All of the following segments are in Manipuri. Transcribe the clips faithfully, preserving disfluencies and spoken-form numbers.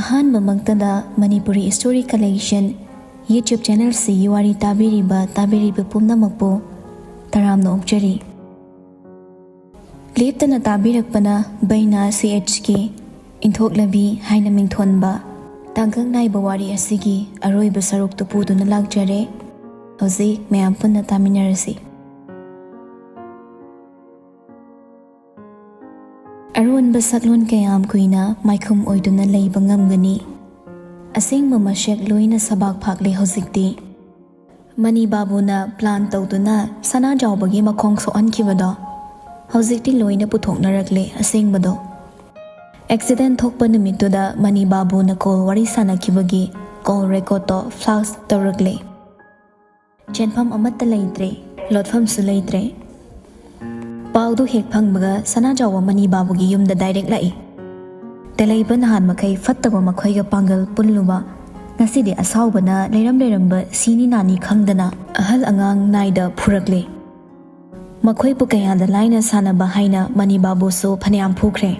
ꯑꯍꯥꯟꯕꯃꯛꯇꯗ Manipuri Story Collection YouTube channelꯁꯤꯒꯤ ꯋꯥꯔꯤ ꯇꯥꯕꯤꯔꯤꯕ ꯇꯥꯕꯤꯔꯤꯕ ꯄꯨꯝꯅꯃꯛꯄꯨ ꯇꯔꯥꯝꯅ ꯑꯣꯛꯆꯔꯤ꯫ ꯂꯦꯞꯇꯅ ꯇꯥꯕꯤꯔꯛꯄꯅ ꯕꯩꯅꯥ ꯁꯤ ꯑꯦꯆ ꯀꯦ ꯏꯟꯊꯣꯛꯂꯕꯤ ꯍꯥꯏꯅ ꯃꯤꯡꯊꯣꯟꯕ ꯇꯥꯡꯀꯛ ꯅꯥꯏꯕ ꯋꯥꯔꯤ ꯑꯁꯤꯒꯤ ꯑꯔꯣꯏꯕ ꯁꯔꯨꯛꯇꯨ ꯄꯨꯗꯨꯅ ꯂꯥꯛꯆꯔꯦ꯫ ꯍꯧꯖꯤꯛ ꯃꯌꯥꯝ ꯄꯨꯟꯅ ꯇꯥꯃꯤꯟꯅꯔꯁꯤ꯫ ꯑꯔꯣꯟꯕ ꯁꯛꯂꯣꯟ ꯀꯌꯥꯝ ꯀꯨꯏꯅ ꯃꯥꯏꯈꯨꯝ ꯑꯣꯏꯗꯨꯅ ꯂꯩꯕ ꯉꯝꯒꯅꯤ? ꯑꯁꯦꯡꯕ ꯃꯁꯛ ꯂꯣꯏꯅ ꯁꯕꯥꯛ ꯐꯥꯛꯂꯦ ꯍꯧꯖꯤꯛꯇꯤ꯫ ꯃꯅꯤ ꯕꯥꯕꯨꯅ plan ꯇꯧꯗꯨꯅ ꯁꯅꯥꯖꯥꯎꯕꯒꯤ ꯃꯈꯣꯡ ꯁꯣꯛꯍꯟꯈꯤꯕꯗꯣ ꯍꯧꯖꯤꯛꯇꯤ ꯂꯣꯏꯅ ꯄꯨꯊꯣꯛꯅꯔꯛꯂꯦ ꯑꯁꯦꯡꯕꯗꯣ꯫ Accident ꯊꯣꯛꯄ ꯅꯨꯃꯤꯠꯇꯨꯗ ꯃꯅꯤ ꯕꯥꯕꯨꯅ call ꯋꯥꯔꯤ ꯁꯥꯟꯅꯈꯤꯕꯒꯤ call recordꯇꯣ flash ꯇꯧꯔꯛꯂꯦ꯫ ꯆꯦꯟꯐꯝ ꯑꯃꯠꯇ ꯂꯩꯇ꯭ꯔꯦ, ꯂꯣꯠꯐꯝꯁꯨ ꯂꯩꯇ꯭ꯔꯦ꯫ ꯄꯥꯎꯗꯨ ꯍꯦꯛ ꯐꯪꯕꯒ ꯁꯅꯥꯖꯥꯎꯕ ꯃꯅꯤ ꯕꯥꯕꯨꯒꯤ ꯌꯨꯝꯗ direct ꯂꯥꯛꯏ꯫ ꯇꯦꯂꯩꯕ ꯅꯍꯥꯟ ꯃꯈꯩ ꯐꯠꯇꯕ ꯃꯈꯣꯏꯒ ꯄꯥꯡꯒꯜ ꯄꯨꯜꯂꯨꯕ, ꯉꯁꯤꯗꯤ ꯑꯁꯥꯎꯕꯅ ꯂꯩꯔꯝ ꯂꯩꯔꯝꯕ ꯁꯤꯅꯤ ꯅꯥꯅꯤ ꯈꯪꯗꯅ ꯑꯍꯜ ꯑꯉꯥꯡ ꯅꯥꯏꯗ ꯐꯨꯔꯛꯂꯦ꯫ ꯃꯈꯣꯏꯕꯨ ꯀꯌꯥꯗ ꯂꯥꯏꯅ ꯁꯥꯟꯅꯕ ꯍꯥꯏꯅ ꯃꯅꯤ ꯕꯥꯕꯨꯁꯨ ꯐꯅꯌꯥꯝ ꯐꯨꯈ꯭ꯔꯦ꯫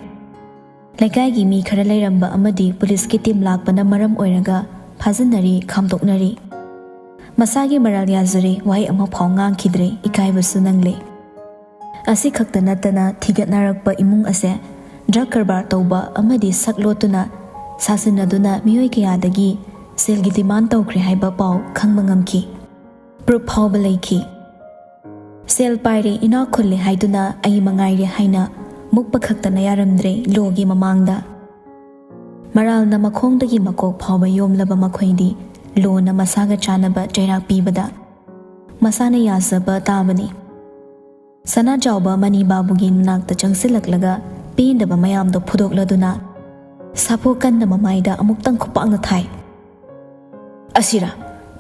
ꯂꯩꯀꯥꯏꯒꯤ ꯃꯤ ꯈꯔ ꯂꯩꯔꯝꯕ ꯑꯃꯗꯤ ꯄꯨꯂꯤꯁꯀꯤ team ꯂꯥꯛꯄꯅ ꯃꯔꯝ ꯑꯣꯏꯔꯒ ꯐꯥꯖꯤꯟꯅꯔꯤ, ꯈꯥꯝꯗꯣꯛꯅꯔꯤ꯫ ꯃꯁꯥꯒꯤ ꯃꯔꯥꯜ ꯌꯥꯖꯔꯦ, ꯋꯥꯍꯩ ꯑꯃꯐꯥꯎ ꯉꯥꯡꯈꯤꯗ꯭ꯔꯦ, ꯏꯀꯥꯏꯕꯁꯨ ꯅꯪꯂꯦ꯫ ꯑꯁꯤ ꯈꯛꯇ ꯅꯠꯇꯅ ꯊꯤꯒꯠꯅꯔꯛꯄ ꯏꯃꯨꯡ ꯑꯁꯦ drug ꯀꯔꯕꯥꯔ ꯇꯧꯕ ꯑꯃꯗꯤ ꯁꯛ ꯂꯣꯠꯇꯨꯅ ꯁꯥꯁꯤꯟꯅꯗꯨꯅ ꯃꯤꯑꯣꯏ ꯀꯌꯥꯗꯒꯤ ꯁꯦꯜꯒꯤ demand ꯇꯧꯈ꯭ꯔꯦ ꯍꯥꯏꯕ ꯄꯥꯎ ꯈꯪꯕ ꯉꯝꯈꯤ꯫ Proof ꯐꯥꯎꯕ ꯂꯩꯈꯤ꯫ ꯁꯦꯜ ꯄꯥꯏꯔꯦ, ꯏꯅꯥꯛ ꯈꯨꯜꯂꯦ ꯍꯥꯏꯗꯨꯅ ꯑꯩ ꯃꯉꯥꯏꯔꯦ ꯍꯥꯏꯅ ꯃꯨꯛꯄ ꯈꯛꯇꯅ ꯌꯥꯔꯝꯗ꯭ꯔꯦ lawꯒꯤ ꯃꯃꯥꯡꯗ꯫ ꯃꯔꯥꯜꯅ ꯃꯈꯣꯡꯗꯒꯤ ꯃꯀꯣꯛ ꯐꯥꯎꯕ ꯌꯣꯝꯂꯕ ꯃꯈꯣꯏꯗꯤ lawꯅ ꯃꯁꯥꯒ ꯆꯥꯟꯅꯕ ꯆꯩꯔꯥꯛ ꯄꯤꯕꯗ ꯃꯁꯥꯅ ꯌꯥꯖꯕ ꯇꯥꯕꯅꯤ꯫ ꯁꯅꯥꯖꯥꯎꯕ ꯃꯅꯤ ꯕꯥꯕꯨꯒꯤ ꯃꯅꯥꯛꯇ ꯆꯪꯁꯤꯜꯂꯛꯂꯒ ꯄꯦꯟꯗꯕ ꯃꯌꯥꯝꯗꯣ ꯐꯨꯗꯣꯛꯂꯗꯨꯅ ꯁꯥꯐꯨ ꯀꯟꯅ ꯃꯃꯥꯏꯗ ꯑꯃꯨꯛꯇꯪ ꯈꯨꯄꯥꯛꯅ ꯊꯥꯏ꯫ "ꯑꯁꯤꯔꯥ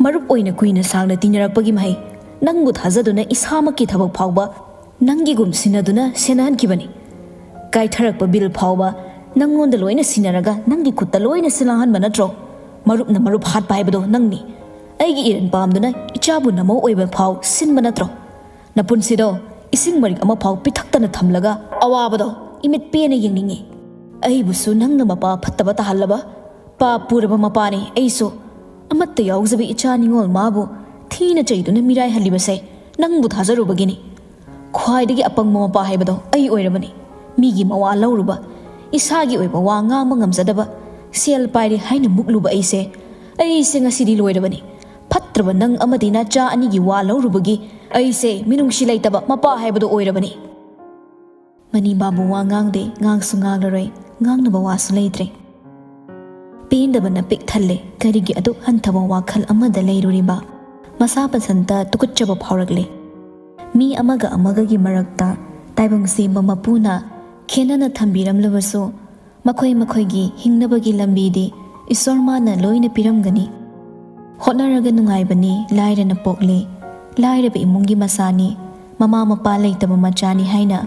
ꯃꯔꯨꯞ ꯑꯣꯏꯅ ꯀꯨꯏꯅ ꯁꯥꯡꯅ ꯇꯤꯟꯅꯔꯛꯄꯒꯤ ꯃꯍꯩ? ꯅꯪꯕꯨ ꯊꯥꯖꯗꯨꯅ ꯏꯁꯥꯃꯛꯀꯤ ꯊꯕꯛ ꯐꯥꯎꯕ ꯅꯪꯒꯤꯒꯨꯝ ꯁꯤꯟꯅꯗꯨꯅ ꯁꯦꯟꯅꯍꯟꯈꯤꯕꯅꯤ꯫ ꯀꯥꯏꯊꯔꯛꯄ bill ꯐꯥꯎꯕ ꯅꯪꯉꯣꯟꯗ ꯂꯣꯏꯅ ꯁꯤꯟꯅꯔꯒ ꯅꯪꯒꯤ ꯈꯨꯠꯇ ꯂꯣꯏꯅ ꯁꯤꯜꯂꯥꯡꯍꯟꯕ ꯅꯠꯇ꯭ꯔꯣ? ꯃꯔꯨꯞꯅ ꯃꯔꯨꯞ ꯍꯥꯠꯄ ꯍꯥꯏꯕꯗꯣ ꯅꯪꯅꯤ꯫ ꯑꯩꯒꯤ ꯏꯔꯟ ꯄꯥꯝꯗꯨꯅ ꯏꯆꯥꯕꯨ ꯅꯃꯧ ꯑꯣꯏꯕ ꯐꯥꯎ ꯁꯤꯟꯕ ꯅꯠꯇ꯭ꯔꯣ? ꯅꯄꯨꯟꯁꯤꯗꯣ ꯏꯁꯤꯡ ꯃꯔꯤꯛ ꯑꯃꯐꯥꯎ ꯄꯤꯊꯛꯇꯅ ꯊꯝꯂꯒ ꯑꯋꯥꯕꯗꯣ ꯏꯃꯤꯠ ꯄꯦꯅ ꯌꯦꯡꯅꯤꯡꯉꯤ꯫ ꯑꯩꯕꯨꯁꯨ ꯅꯪꯅ ꯃꯄꯥ ꯐꯠꯇꯕ ꯇꯥꯍꯜꯂꯕ? ꯄꯥꯞ ꯄꯨꯔꯕ ꯃꯄꯥꯅꯤ ꯑꯩꯁꯨ꯫ ꯑꯃꯠꯇ ꯌꯥꯎꯖꯕ ꯏꯆꯥ ꯅꯤꯉꯣꯜ ꯃꯥꯕꯨ ꯊꯤꯅ ꯆꯩꯗꯨꯅ ꯃꯤꯔꯥꯏꯍꯜꯂꯤꯕꯁꯦ ꯅꯪꯕꯨ ꯊꯥꯖꯔꯨꯕꯒꯤꯅꯤ꯫ ꯈ꯭ꯋꯥꯏꯗꯒꯤ ꯑꯄꯪꯕ ꯃꯄꯥ ꯍꯥꯏꯕꯗꯣ ꯑꯩ ꯑꯣꯏꯔꯕꯅꯤ꯫ ꯃꯤꯒꯤ ꯃꯋꯥ ꯂꯧꯔꯨꯕ, ꯏꯁꯥꯒꯤ ꯑꯣꯏꯕ ꯋꯥ ꯉꯥꯡꯕ ꯉꯝꯖꯗꯕ, ꯁꯦꯜ ꯄꯥꯏꯔꯦ ꯍꯥꯏꯅ ꯃꯨꯛꯂꯨꯕ ꯑꯩꯁꯦ, ꯑꯩꯁꯦ ꯉꯁꯤꯗꯤ ꯂꯣꯏꯔꯕꯅꯤ꯫ ꯐꯠꯇ꯭ꯔꯕ ꯅꯪ ꯑꯃꯗꯤ ꯅꯆꯥ ꯑꯅꯤꯒꯤ ꯋꯥ ꯂꯧꯔꯨꯕꯒꯤ ꯑꯩꯁꯦ ꯃꯤꯅꯨꯡꯁꯤ ꯂꯩꯇꯕ ꯃꯄꯥ ꯍꯥꯏꯕꯗꯣ ꯑꯣꯏꯔꯕꯅꯤ꯫ ꯃꯅꯤꯕꯥꯕꯨ ꯋꯥ ꯉꯥꯡꯗꯦ, ꯉꯥꯡꯁꯨ ꯉꯥꯡꯂꯔꯣꯏ, ꯉꯥꯡꯅꯕ ꯋꯥꯁꯨ ꯂꯩꯇ꯭ꯔꯦ꯫ ꯄꯦꯟꯗꯕꯅ ꯄꯤꯛ ꯊꯜꯂꯦ꯫ ꯀꯔꯤꯒꯤ ꯑꯗꯨꯛ ꯍꯟꯊꯕ ꯋꯥꯈꯜ ꯑꯃꯗ ꯂꯩꯔꯨꯔꯤꯕ? ꯃꯁꯥ ꯃꯊꯟꯇ ꯇꯨꯀꯠꯆꯕ ꯐꯥꯎꯔꯛꯂꯦ꯫ ꯃꯤ ꯑꯃꯒ ꯑꯃꯒꯒꯤ ꯃꯔꯛꯇ ꯇꯥꯏꯕꯪ ꯁꯦꯝꯕ ꯃꯄꯨꯅ ꯈꯦꯠꯅꯅ ꯊꯝꯕꯤꯔꯝꯂꯕꯁꯨ, ꯃꯈꯣꯏ ꯃꯈꯣꯏꯒꯤ ꯍꯤꯡꯅꯕꯒꯤ ꯂꯝꯕꯤꯗꯤ ꯏꯁꯣꯔ ꯃꯥꯅ ꯂꯣꯏꯅ ꯄꯤꯔꯝꯒꯅꯤ꯫ ꯍꯣꯠꯅꯔꯒ ꯅꯨꯡꯉꯥꯏꯕꯅꯤ, ꯂꯥꯏꯔꯅ ꯄꯣꯛꯂꯤ, ꯂꯥꯏꯔꯕ ꯏꯃꯨꯡꯒꯤ ꯃꯆꯥꯅꯤ, ꯃꯃꯥ ꯃꯄꯥ ꯂꯩꯇꯕ ꯃꯆꯥꯅꯤ ꯍꯥꯏꯅ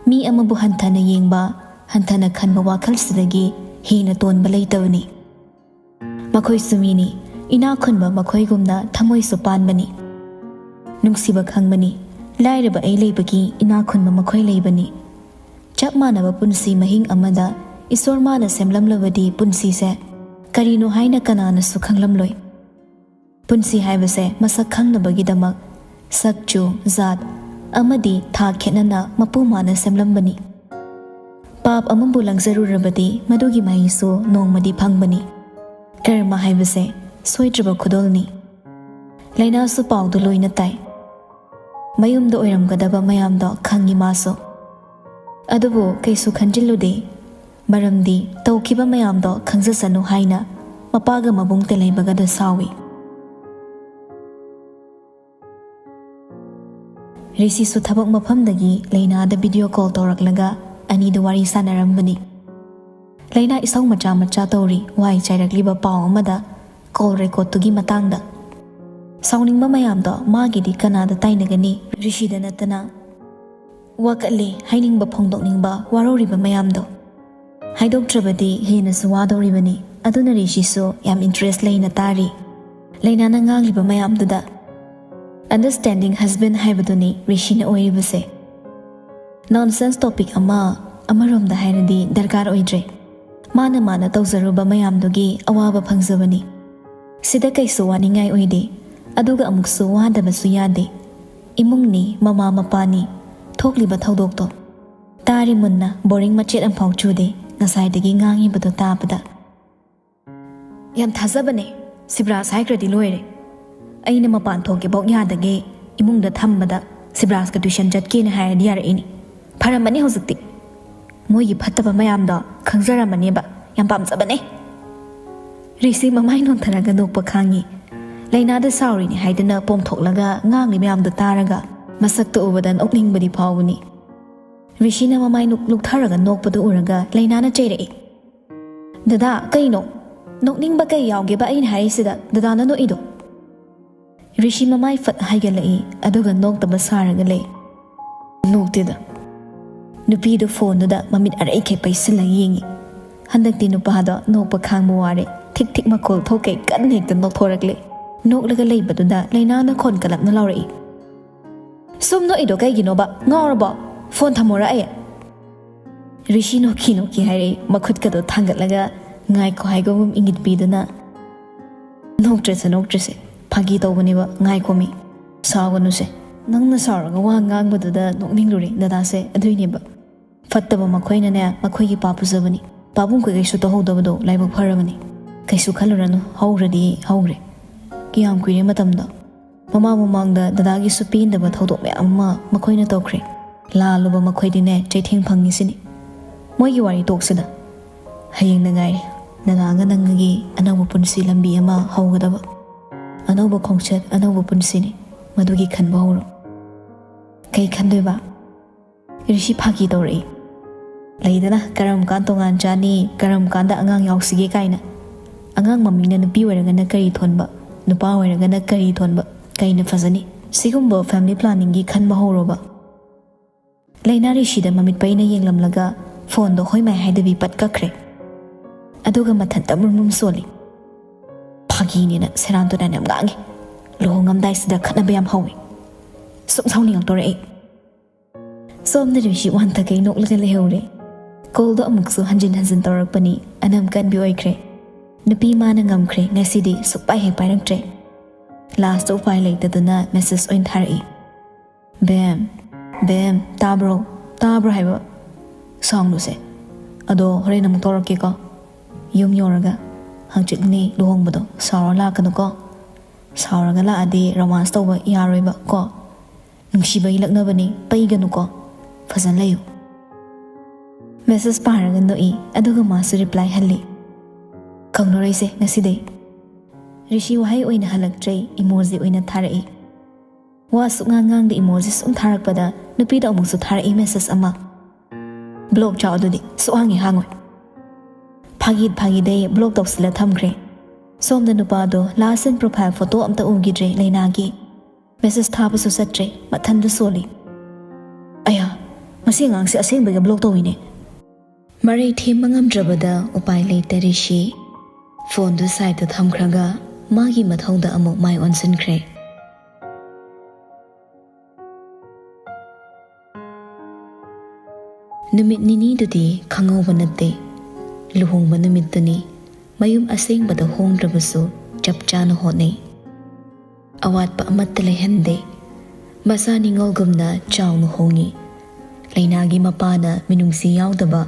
ꯃꯤ ꯑꯃꯕꯨ ꯍꯟꯊꯅ ꯌꯦꯡꯕ, ꯍꯟꯊꯅ ꯈꯟꯕ ꯋꯥꯈꯜꯁꯤꯗꯒꯤ ꯍꯦꯟꯅ ꯇꯣꯟꯕ ꯂꯩꯇꯕꯅꯤ꯫ ꯃꯈꯣꯏꯁꯨ ꯃꯤꯅꯤ, ꯏꯅꯥꯛ ꯈꯨꯟꯕ ꯃꯈꯣꯏꯒꯨꯝꯅ ꯊꯃꯣꯏꯁꯨ ꯄꯥꯟꯕꯅꯤ꯫ ꯅꯨꯡꯁꯤꯕ ꯈꯪꯕꯅꯤ, ꯂꯥꯏꯔꯕ ꯑꯩ ꯂꯩꯕꯒꯤ ꯏꯅꯥꯛ ꯈꯨꯟꯕ ꯃꯈꯣꯏ ꯂꯩꯕꯅꯤ꯫ ꯆꯞ ꯃꯥꯟꯅꯕ ꯄꯨꯟꯁꯤ ꯃꯍꯤꯡ ꯑꯃꯗ ꯏꯁꯣꯔ ꯃꯥꯅ ꯁꯦꯝꯂꯝꯂꯕꯗꯤ ꯄꯨꯟꯁꯤꯁꯦ ꯀꯔꯤꯅꯣ ꯍꯥꯏꯅ ꯀꯅꯥꯅꯁꯨ ꯈꯪꯂꯝꯂꯣꯏ꯫ ꯄꯨꯟꯁꯤ ꯍꯥꯏꯕꯁꯦ ꯃꯁꯛ ꯈꯪꯅꯕꯒꯤꯗꯃꯛ ꯁꯛ ꯆꯨ, ꯖꯥꯠ ꯑꯃꯗꯤ ꯊꯥꯛ ꯈꯦꯠꯅꯅ ꯃꯄꯨ ꯃꯥꯅ ꯁꯦꯝꯂꯝꯕꯅꯤ꯫ ꯄꯥꯞ ꯑꯃꯕꯨ ꯂꯪꯖꯔꯨꯔꯕꯗꯤ ꯃꯗꯨꯒꯤ ꯃꯍꯩꯁꯨ ꯅꯣꯡꯃꯗꯤ ꯐꯪꯕꯅꯤ꯫ ꯀꯔꯃ ꯍꯥꯏꯕꯁꯦ ꯁꯣꯏꯗ꯭ꯔꯕ ꯈꯨꯗꯣꯜꯅꯤ꯫ ꯂꯥꯏꯅꯥꯁꯨ ꯄꯥꯎꯗꯨ ꯂꯣꯏꯅ ꯇꯥꯏ꯫ ꯃꯌꯨꯝꯗ ꯑꯣꯏꯔꯝꯒꯗꯕ ꯃꯌꯥꯝꯗꯣ ꯈꯪꯉꯤ ꯃꯥꯁꯨ꯫ ꯑꯗꯨꯕꯨ ꯀꯩꯁꯨ ꯈꯟꯖꯤꯜꯂꯨꯗꯦ, ꯃꯔꯝꯗꯤ ꯇꯧꯈꯤꯕ ꯃꯌꯥꯝꯗꯣ ꯈꯪꯖꯁꯅꯨ ꯍꯥꯏꯅ ꯃꯄꯥꯒ ꯃꯕꯨꯡꯇ ꯂꯩꯕꯒꯗ ꯁꯥꯎꯏ꯫ ꯔꯤꯁꯤꯁꯨ ꯊꯕꯛ ꯃꯐꯝꯗꯒꯤ ꯂꯩꯅꯥꯗ ꯚꯤꯗꯤꯑꯣ ꯀꯣꯜ ꯇꯧꯔꯛꯂꯒ ꯑꯅꯤꯗꯨ ꯋꯥꯔꯤ ꯁꯥꯟꯅꯔꯝꯕꯅꯤ꯫ ꯂꯩꯅꯥ ꯏꯁꯧ ꯃꯆꯥ ꯃꯆꯥ ꯇꯧꯔꯤ, ꯋꯥꯏ ꯆꯥꯏꯔꯛꯂꯤꯕ ꯄꯥꯎ ꯑꯃꯗ ꯀꯣꯜ ꯔꯦꯀꯣꯔꯠꯇꯨꯒꯤ ꯃꯇꯥꯡꯗ꯫ ꯁꯥꯎꯅꯤꯡꯕ ꯃꯌꯥꯝꯗꯣ ꯃꯥꯒꯤꯗꯤ ꯀꯅꯥꯗ ꯇꯥꯏꯅꯒꯅꯤ? ꯔꯤꯁꯤꯗ ꯅꯠꯇꯅ꯫ ꯋꯥꯀꯠꯂꯦ ꯍꯥꯏꯅꯤꯡꯕ ꯐꯣꯡꯗꯣꯛꯅꯤꯡꯕ ꯋꯥꯔꯧꯔꯤꯕ ꯃꯌꯥꯝꯗꯣ꯫ ꯍꯥꯏꯗꯣꯛꯇ꯭ꯔꯕꯗꯤ ꯍꯦꯟꯅꯁꯨ ꯋꯥꯗꯧꯔꯤꯕꯅꯤ꯫ ꯑꯗꯨꯅ ꯔꯤꯁꯤꯁꯨ ꯌꯥꯝ ꯏꯟꯇꯔꯦꯁ ꯂꯩꯅ ꯇꯥꯔꯤ꯫ ꯂꯩꯅꯥꯅ ꯉꯥꯡꯂꯤꯕ ꯃꯌꯥꯝꯗꯨꯗ꯫ ꯑꯟꯗꯔꯁ꯭ꯇꯦꯟꯗꯤꯡ ꯍꯁꯕꯦꯟ ꯍꯥꯏꯕꯗꯨꯅꯤ ꯔꯤꯁꯤꯅ ꯑꯣꯏꯔꯤꯕꯁꯦ꯫ ꯅꯣꯟꯁꯦꯟꯁ ꯇꯣꯄꯤꯛ ꯑꯃ ꯑꯃꯔꯣꯝꯗ ꯍꯥꯏꯔꯗꯤ ꯗꯔꯀꯥꯔ ꯑꯣꯏꯗ꯭ꯔꯦ꯫ ꯃꯥꯅ ꯃꯥꯅ ꯇꯧꯖꯔꯨꯕ ꯃꯌꯥꯝꯗꯨꯒꯤ ꯑꯋꯥꯕ ꯐꯪꯖꯕꯅꯤ꯫ ꯁꯤꯗ ꯀꯩꯁꯨ ꯋꯥꯅꯤꯡꯉꯥꯏ ꯑꯣꯏꯗꯦ, ꯑꯗꯨꯒ ꯑꯃꯨꯛꯁꯨ ꯋꯥꯗꯕꯁꯨ ꯌꯥꯗꯦ꯫ ꯏꯃꯨꯡꯅꯤ, ꯃꯃꯥ ꯃꯄꯥꯅꯤ, ꯊꯣꯛꯂꯤꯕ ꯊꯧꯗꯣꯛꯇꯣ꯫ ꯇꯥꯔꯤ ꯃꯨꯟꯅ, ꯕꯣꯔꯤꯡ ꯃꯆꯦꯠ ꯑꯃꯐꯥꯎ ꯆꯨꯗꯦ ꯉꯁꯥꯏꯗꯒꯤ ꯉꯥꯡꯉꯤꯕꯗꯣ ꯇꯥꯕꯗ꯫ ꯌꯥꯝ ꯊꯥꯖꯕꯅꯦ, ꯁꯤꯕ꯭ꯔꯥꯖ ꯍꯥꯏꯈ꯭ꯔꯗꯤ ꯂꯣꯏꯔꯦ꯫ ꯑꯩꯅ ꯃꯄꯥꯟ ꯊꯣꯛꯀꯦꯐꯥꯎ ꯌꯥꯗꯒꯦ ꯏꯃꯨꯡꯗ ꯊꯝꯕꯗ ꯁꯤꯕ꯭ꯔꯥꯖꯀ ꯇ꯭ꯌꯨꯁꯟ ꯆꯠꯀꯦꯅ ꯍꯥꯏꯔꯗꯤ ꯌꯥꯔꯛꯏꯅꯤ꯫ ꯐꯔꯝꯃꯅꯤ ꯍꯧꯖꯤꯛꯇꯤ꯫ ꯃꯣꯏꯒꯤ ꯐꯠꯇꯕ ꯃꯌꯥꯝꯗꯣ ꯈꯪꯖꯔꯝꯃꯅꯦꯕ꯫ ꯌꯥꯝ ꯄꯥꯝꯖꯕꯅꯦ꯫ ꯔꯤꯁꯤ ꯃꯃꯥꯏ ꯅꯣꯟꯊꯔꯒ ꯅꯣꯛꯄ ꯈꯥꯡꯉꯤ꯫ ꯂꯩꯅꯥꯗ ꯁꯥꯎꯔꯤꯅꯤ ꯍꯥꯏꯗꯨꯅ ꯄꯣꯝꯊꯣꯛꯂꯒ ꯉꯥꯡꯂꯤ ꯃꯌꯥꯝꯗꯣ ꯇꯥꯔꯒ ꯃꯁꯛꯇ ꯎꯕꯗ ꯅꯣꯛꯅꯤꯡꯕꯗꯤ ꯐꯥꯎꯕꯅꯤ꯫ ꯔꯤꯁꯤꯅ ꯃꯃꯥꯏ ꯅꯣꯛ-, ꯂꯨꯛꯊꯔꯒ ꯅꯣꯛꯄꯗꯨ ꯎꯔꯒ ꯂꯩꯅꯥꯅ ꯆꯩꯔꯛꯏ꯫ "ꯗꯗꯥ, ꯀꯩꯅꯣ? ꯅꯣꯛꯅꯤꯡꯕ ꯀꯩ ꯌꯥꯎꯒꯦꯕ ꯑꯩꯅ ꯍꯥꯏꯔꯤꯁꯤꯗ ꯗꯗꯥꯅ ꯅꯣꯛꯏꯗꯣ?" ꯔꯤꯁꯤ ꯃꯃꯥꯏ ꯐꯠ ꯍꯥꯏꯒꯠꯂꯛꯏ, ꯑꯗꯨꯒ ꯅꯣꯛꯇꯕ ꯁꯥꯔꯒ ꯂꯩ꯫ "ꯅꯣꯛꯇꯦꯗ꯫" ꯅꯨꯄꯤꯗꯨ ꯐꯣꯟꯗꯨꯗ ꯃꯃꯤꯠ ꯑꯔꯩꯈꯩ ꯄꯩꯁꯤꯜꯂꯒ ꯌꯦꯡꯉꯤ꯫ ꯍꯟꯗꯛꯇꯤ ꯅꯨꯄꯥꯗꯣ ꯅꯣꯛꯄ ꯈꯥꯡꯕ ꯋꯥꯔꯦ꯫ ꯊꯤꯛ ꯊꯤꯛ ꯃꯈꯣꯜ ꯊꯣꯛꯀꯩ ꯀꯟꯅ ꯍꯦꯛꯇ ꯅꯣꯛꯊꯣꯔꯛꯂꯦ꯫ ꯅꯣꯛꯂꯒ ꯂꯩꯕꯗꯨꯗ ꯂꯩꯅꯥꯅ ꯈꯣꯟ ꯀꯜꯂꯞꯅ ꯂꯥꯎꯔꯛꯏ꯫ "ꯁꯨꯝ ꯅꯣꯛꯏꯗꯣ ꯀꯩꯒꯤꯅꯣꯕ? ꯉꯥꯎꯔꯕꯣ? ꯐꯣꯟ ꯊꯝꯃꯣꯔꯥ ꯑꯩ?" ꯔꯤꯁꯤ ꯅꯣꯛꯈꯤ ꯅꯣꯛꯈꯤ ꯍꯥꯏꯔꯛꯏ, ꯃꯈꯨꯠꯀꯗꯣ ꯊꯥꯡꯒꯠꯂꯒ ꯉꯥꯏꯈꯣ ꯍꯥꯏꯕꯒꯨꯝ ꯏꯪꯒꯤꯠ ꯄꯤꯗꯨꯅ꯫ "ꯅꯣꯛꯇ꯭ꯔꯁꯦ, ꯅꯣꯛꯇ꯭ꯔꯁꯦ꯫ ꯐꯥꯒꯤ ꯇꯧꯕꯅꯦꯕ, ꯉꯥꯏꯈꯣꯃꯤ꯫ ꯁꯥꯎꯒꯅꯨꯁꯦ꯫ ꯅꯪꯅ ꯁꯥꯎꯔꯒ ꯋꯥ ꯉꯥꯡꯕꯗꯨꯗ ꯅꯣꯛꯅꯤꯡꯂꯨꯔꯦ ꯗꯗꯥꯁꯦ, ꯑꯗꯨꯏꯅꯦꯕ꯫ ꯐꯠꯇꯕ ꯃꯈꯣꯏꯅꯅꯦ, ꯃꯈꯣꯏꯒꯤ ꯄꯥꯞ ꯄꯨꯖꯕꯅꯤ꯫ ꯄꯥꯕꯨꯡ ꯀꯩꯀꯩꯁꯨ ꯇꯧꯍꯧꯗꯕꯗꯣ ꯂꯥꯏꯕꯛ ꯐꯔꯕꯅꯤ꯫ ꯀꯩꯁꯨ ꯈꯜꯂꯨꯔꯅꯨ, ꯍꯧꯔꯗꯤ ꯍꯧꯔꯦ꯫ ꯀꯌꯥꯝ ꯀꯨꯏꯔꯦ ꯃꯇꯝꯗꯣ꯫ ꯃꯃꯥꯡ ꯃꯃꯥꯡꯗ ꯗꯗꯥꯒꯤꯁꯨ ꯄꯦꯟꯗꯕ ꯊꯧꯗꯣꯛ ꯃꯌꯥꯝ ꯑꯃ ꯃꯈꯣꯏꯅ ꯇꯧꯈ꯭ꯔꯦ꯫ ꯂꯥꯜꯂꯨꯕ ꯃꯈꯣꯏꯗꯤꯅꯦ ꯆꯩꯊꯦꯡ ꯐꯪꯉꯤꯁꯤꯅꯤ꯫ ꯃꯣꯏꯒꯤ ꯋꯥꯔꯤ ꯇꯣꯛꯁꯤꯗ꯫ ꯍꯌꯦꯡꯗ ꯉꯥꯏꯔꯦ ꯗꯗꯥꯒ ꯅꯪꯒꯒꯤ ꯑꯅꯧꯕ ꯄꯨꯟꯁꯤ ꯂꯝꯕꯤ ꯑꯃ ꯍꯧꯒꯗꯕ꯫ ꯑꯅꯧꯕ ꯈꯣꯡꯆꯠ, ꯑꯅꯧꯕ ꯄꯨꯟꯁꯤꯅꯤ꯫ ꯃꯗꯨꯒꯤ ꯈꯟꯕ ꯍꯧꯔꯣ꯫" "ꯀꯩ ꯈꯟꯗꯣꯏꯕ?" ꯔꯤꯁꯤ ꯐꯥꯒꯤ ꯇꯧꯔꯛꯏ꯫ ꯂꯩꯗꯅ, ꯀꯔꯝ ꯀꯥꯟ ꯇꯣꯉꯥꯟ ꯆꯥꯅꯤ, ꯀꯔꯝ ꯀꯥꯟꯗ ꯑꯉꯥꯡ ꯌꯥꯎꯁꯤꯒꯦ ꯀꯥꯏꯅ꯫ ꯑꯉꯥꯡ ꯃꯃꯤꯅ ꯅꯨꯄꯤ ꯑꯣꯏꯔꯒꯅ ꯀꯔꯤ ꯊꯣꯟꯕ, ꯅꯨꯄꯥ ꯑꯣꯏꯔꯒꯅ ꯀꯔꯤ ꯊꯣꯟꯕ, ꯀꯩꯅ ꯐꯖꯅꯤ? ꯁꯤꯒꯨꯝꯕ family planningꯒꯤ ꯈꯟꯕ ꯍꯧꯔꯣꯕ꯫ ꯂꯩꯅꯥ ꯔꯤꯁꯤꯗ ꯃꯃꯤꯠ ꯄꯩꯅ ꯌꯦꯡꯂꯝꯂꯒ ꯐꯣꯟꯗꯣ ꯍꯣꯏ ꯃꯥꯏ ꯍꯥꯏꯗꯕꯤ ꯄꯠ ꯀꯛꯈ꯭ꯔꯦ꯫ ꯑꯗꯨꯒ ꯃꯊꯟꯇ ꯃꯨꯔꯃꯨꯝ ꯁꯣꯜꯂꯤ꯫ ꯐꯥꯒꯤꯅꯦꯅ ꯁꯦꯔꯥꯟ ꯇꯨꯔꯥꯟ ꯌꯥꯝ ꯉꯥꯡꯉꯤ꯫ ꯂꯨꯍꯣꯡꯉꯝꯗꯥꯏꯁꯤꯗ ꯈꯠꯅꯕ ꯌꯥꯝ ꯍꯧꯋꯤ꯫ ꯁꯨꯝ ꯁꯥꯎꯅꯤꯡꯉꯛꯇꯣꯔꯦ ꯑꯩ꯫ ꯁꯣꯝꯗ ꯔꯤꯁꯤ ꯋꯥꯟꯊꯈꯩ ꯅꯣꯛꯂꯒ ꯂꯩꯍꯧꯔꯦ꯫ ꯀꯣꯜꯗꯣ ꯑꯃꯨꯛꯁꯨ ꯍꯟꯖꯤꯟ ꯍꯟꯖꯤꯟ ꯇꯧꯔꯛꯄꯅꯤ꯫ ꯑꯅꯝ ꯀꯟꯕꯤ ꯑꯣꯏꯈ꯭ꯔꯦ꯫ ꯅꯨꯄꯤ ꯃꯥꯅ ꯉꯝꯈ꯭ꯔꯦ꯫ ꯉꯁꯤꯗꯤ ꯁꯨꯛꯄꯥꯏ ꯍꯦꯛ ꯄꯥꯏꯔꯛꯇ꯭ꯔꯦ꯫ ꯂꯥꯁꯇ ꯎꯄꯥꯏ ꯂꯩꯇꯗꯅ ꯃꯦꯁꯦꯖ ꯑꯣꯏꯅ ꯊꯥꯔꯛꯏ꯫ "ꯕꯦꯝ, ꯕꯦꯝ, ꯇꯥꯕ꯭ꯔꯣ? ꯇꯥꯕ꯭ꯔꯣ ꯍꯥꯏꯕ ꯁꯥꯎꯟꯗꯨꯁꯦ? ꯑꯗꯣ ꯍꯣꯔꯦꯟ ꯑꯃꯨꯛ ꯇꯧꯔꯛꯀꯦꯀꯣ꯫ ꯌꯨꯝ ꯌꯧꯔꯒ ꯍꯪꯆꯤꯠꯅꯦ ꯂꯨꯍꯣꯡꯕꯗꯣ, ꯁꯥꯎꯔ ꯂꯥꯛꯀꯅꯨꯀꯣ꯫ ꯁꯥꯎꯔꯒ ꯂꯥꯛꯑꯗꯤ ꯔꯣꯃꯥꯟꯁ ꯇꯧꯕ ꯌꯥꯔꯣꯏꯕ ꯀꯣ꯫ ꯅꯨꯡꯁꯤꯕꯒꯤ ꯂꯛꯅꯕꯅꯤ, ꯄꯩꯒꯅꯨꯀꯣ꯫ ꯐꯖꯅ ꯂꯩꯌꯨ꯫" ꯃꯦꯁꯦꯖ ꯄꯥꯔꯒ ꯅꯣꯛꯏ, ꯑꯗꯨꯒ ꯃꯥꯁꯨ ꯔꯤꯄ꯭ꯂꯥꯏ ꯍꯜꯂꯤ꯫ "ꯀꯧꯅꯔꯣꯏꯁꯦ ꯉꯁꯤꯗꯩ꯫" ꯔꯤꯁꯤ ꯋꯥꯍꯩ ꯑꯣꯏꯅ ꯍꯜꯂꯛꯇ꯭ꯔꯦ, ꯏꯃꯣꯖꯤ ꯑꯣꯏꯅ ꯊꯥꯔꯛꯏ꯫ ꯋꯥ ꯁꯨꯛꯉꯥꯡ ꯉꯥꯡꯗ ꯏꯃꯣꯖꯤ ꯁꯨꯝ ꯊꯥꯔꯛꯄꯗ ꯅꯨꯄꯤꯗ ꯑꯃꯨꯛꯁꯨ ꯊꯥꯔꯛꯏ ꯃꯦꯁꯦꯖ ꯑꯃ꯫ "ꯕ꯭ꯂꯣꯛ ꯆꯥꯎ ꯑꯗꯨꯗꯤ, ꯁꯨꯛꯍꯥꯡ ꯍꯦꯛ ꯍꯥꯡꯉꯣꯏ꯫" ꯐꯥꯒꯤ ꯐꯥꯒꯤꯗꯩ ꯕ꯭ꯂꯣꯛ ꯇꯧꯁꯤꯜꯂ ꯊꯝꯈ꯭ꯔꯦ꯫ ꯁꯣꯝꯗ ꯅꯨꯄꯥꯗꯣ ꯂꯥꯁ ꯁꯤꯟ ꯄ꯭ꯔꯣꯐꯥꯏꯜ ꯐꯣꯇꯣ ꯑꯝꯇ ꯎꯈꯤꯗ꯭ꯔꯦ ꯂꯩꯅꯥꯒꯤ꯫ ꯃꯦꯁꯦꯖ ꯊꯥꯕꯁꯨ ꯆꯠꯇ꯭ꯔꯦ, ꯃꯊꯟꯗ ꯁꯣꯜꯂꯤ꯫ "ꯑꯌꯥ, ꯃꯁꯤ ꯑꯉꯥꯡꯁꯦ ꯑꯁꯦꯡꯕꯒꯤ ꯕ꯭ꯂꯣꯛ ꯇꯧꯏꯅꯦ꯫" ꯃꯔꯩ ꯊꯦꯝꯕ ꯉꯝꯗ꯭ꯔꯕꯗ ꯎꯄꯥꯏ ꯂꯩꯇ ꯔꯤꯁꯤ ꯐꯣꯟꯗꯨ ꯁꯥꯏꯠꯇ ꯊꯝꯈ꯭ꯔꯒ ꯃꯥꯒꯤ ꯃꯊꯧꯗ ꯑꯃꯨꯛ ꯃꯥꯏ ꯑꯣꯟꯁꯤꯟꯈ꯭ꯔꯦ꯫ ꯅꯨꯃꯤꯠ ꯅꯤꯅꯤꯗꯨꯗꯤ ꯈꯪꯍꯧꯕ ꯅꯠꯇꯦ꯫ ꯂꯨꯍꯣꯡꯕ ꯅꯨꯃꯤꯠꯇꯨꯅꯤ꯫ ꯃꯌꯨꯝ ꯑꯁꯦꯡꯕꯗ ꯍꯣꯡꯗ꯭ꯔꯕꯁꯨ ꯆꯞ ꯆꯥꯅ ꯍꯣꯠꯅꯩ꯫ ꯑꯋꯥꯠꯄ ꯑꯃꯠꯇ ꯂꯩꯍꯟꯗꯦ꯫ ꯃꯆꯥ ꯅꯤꯉꯣꯜꯒꯨꯝꯅ ꯆꯥꯎꯅ ꯍꯣꯡꯉꯤ꯫ ꯂꯩꯅꯥꯒꯤ ꯃꯄꯥꯅ ꯃꯤꯅꯨꯡꯁꯤ ꯌꯥꯎꯗꯕ,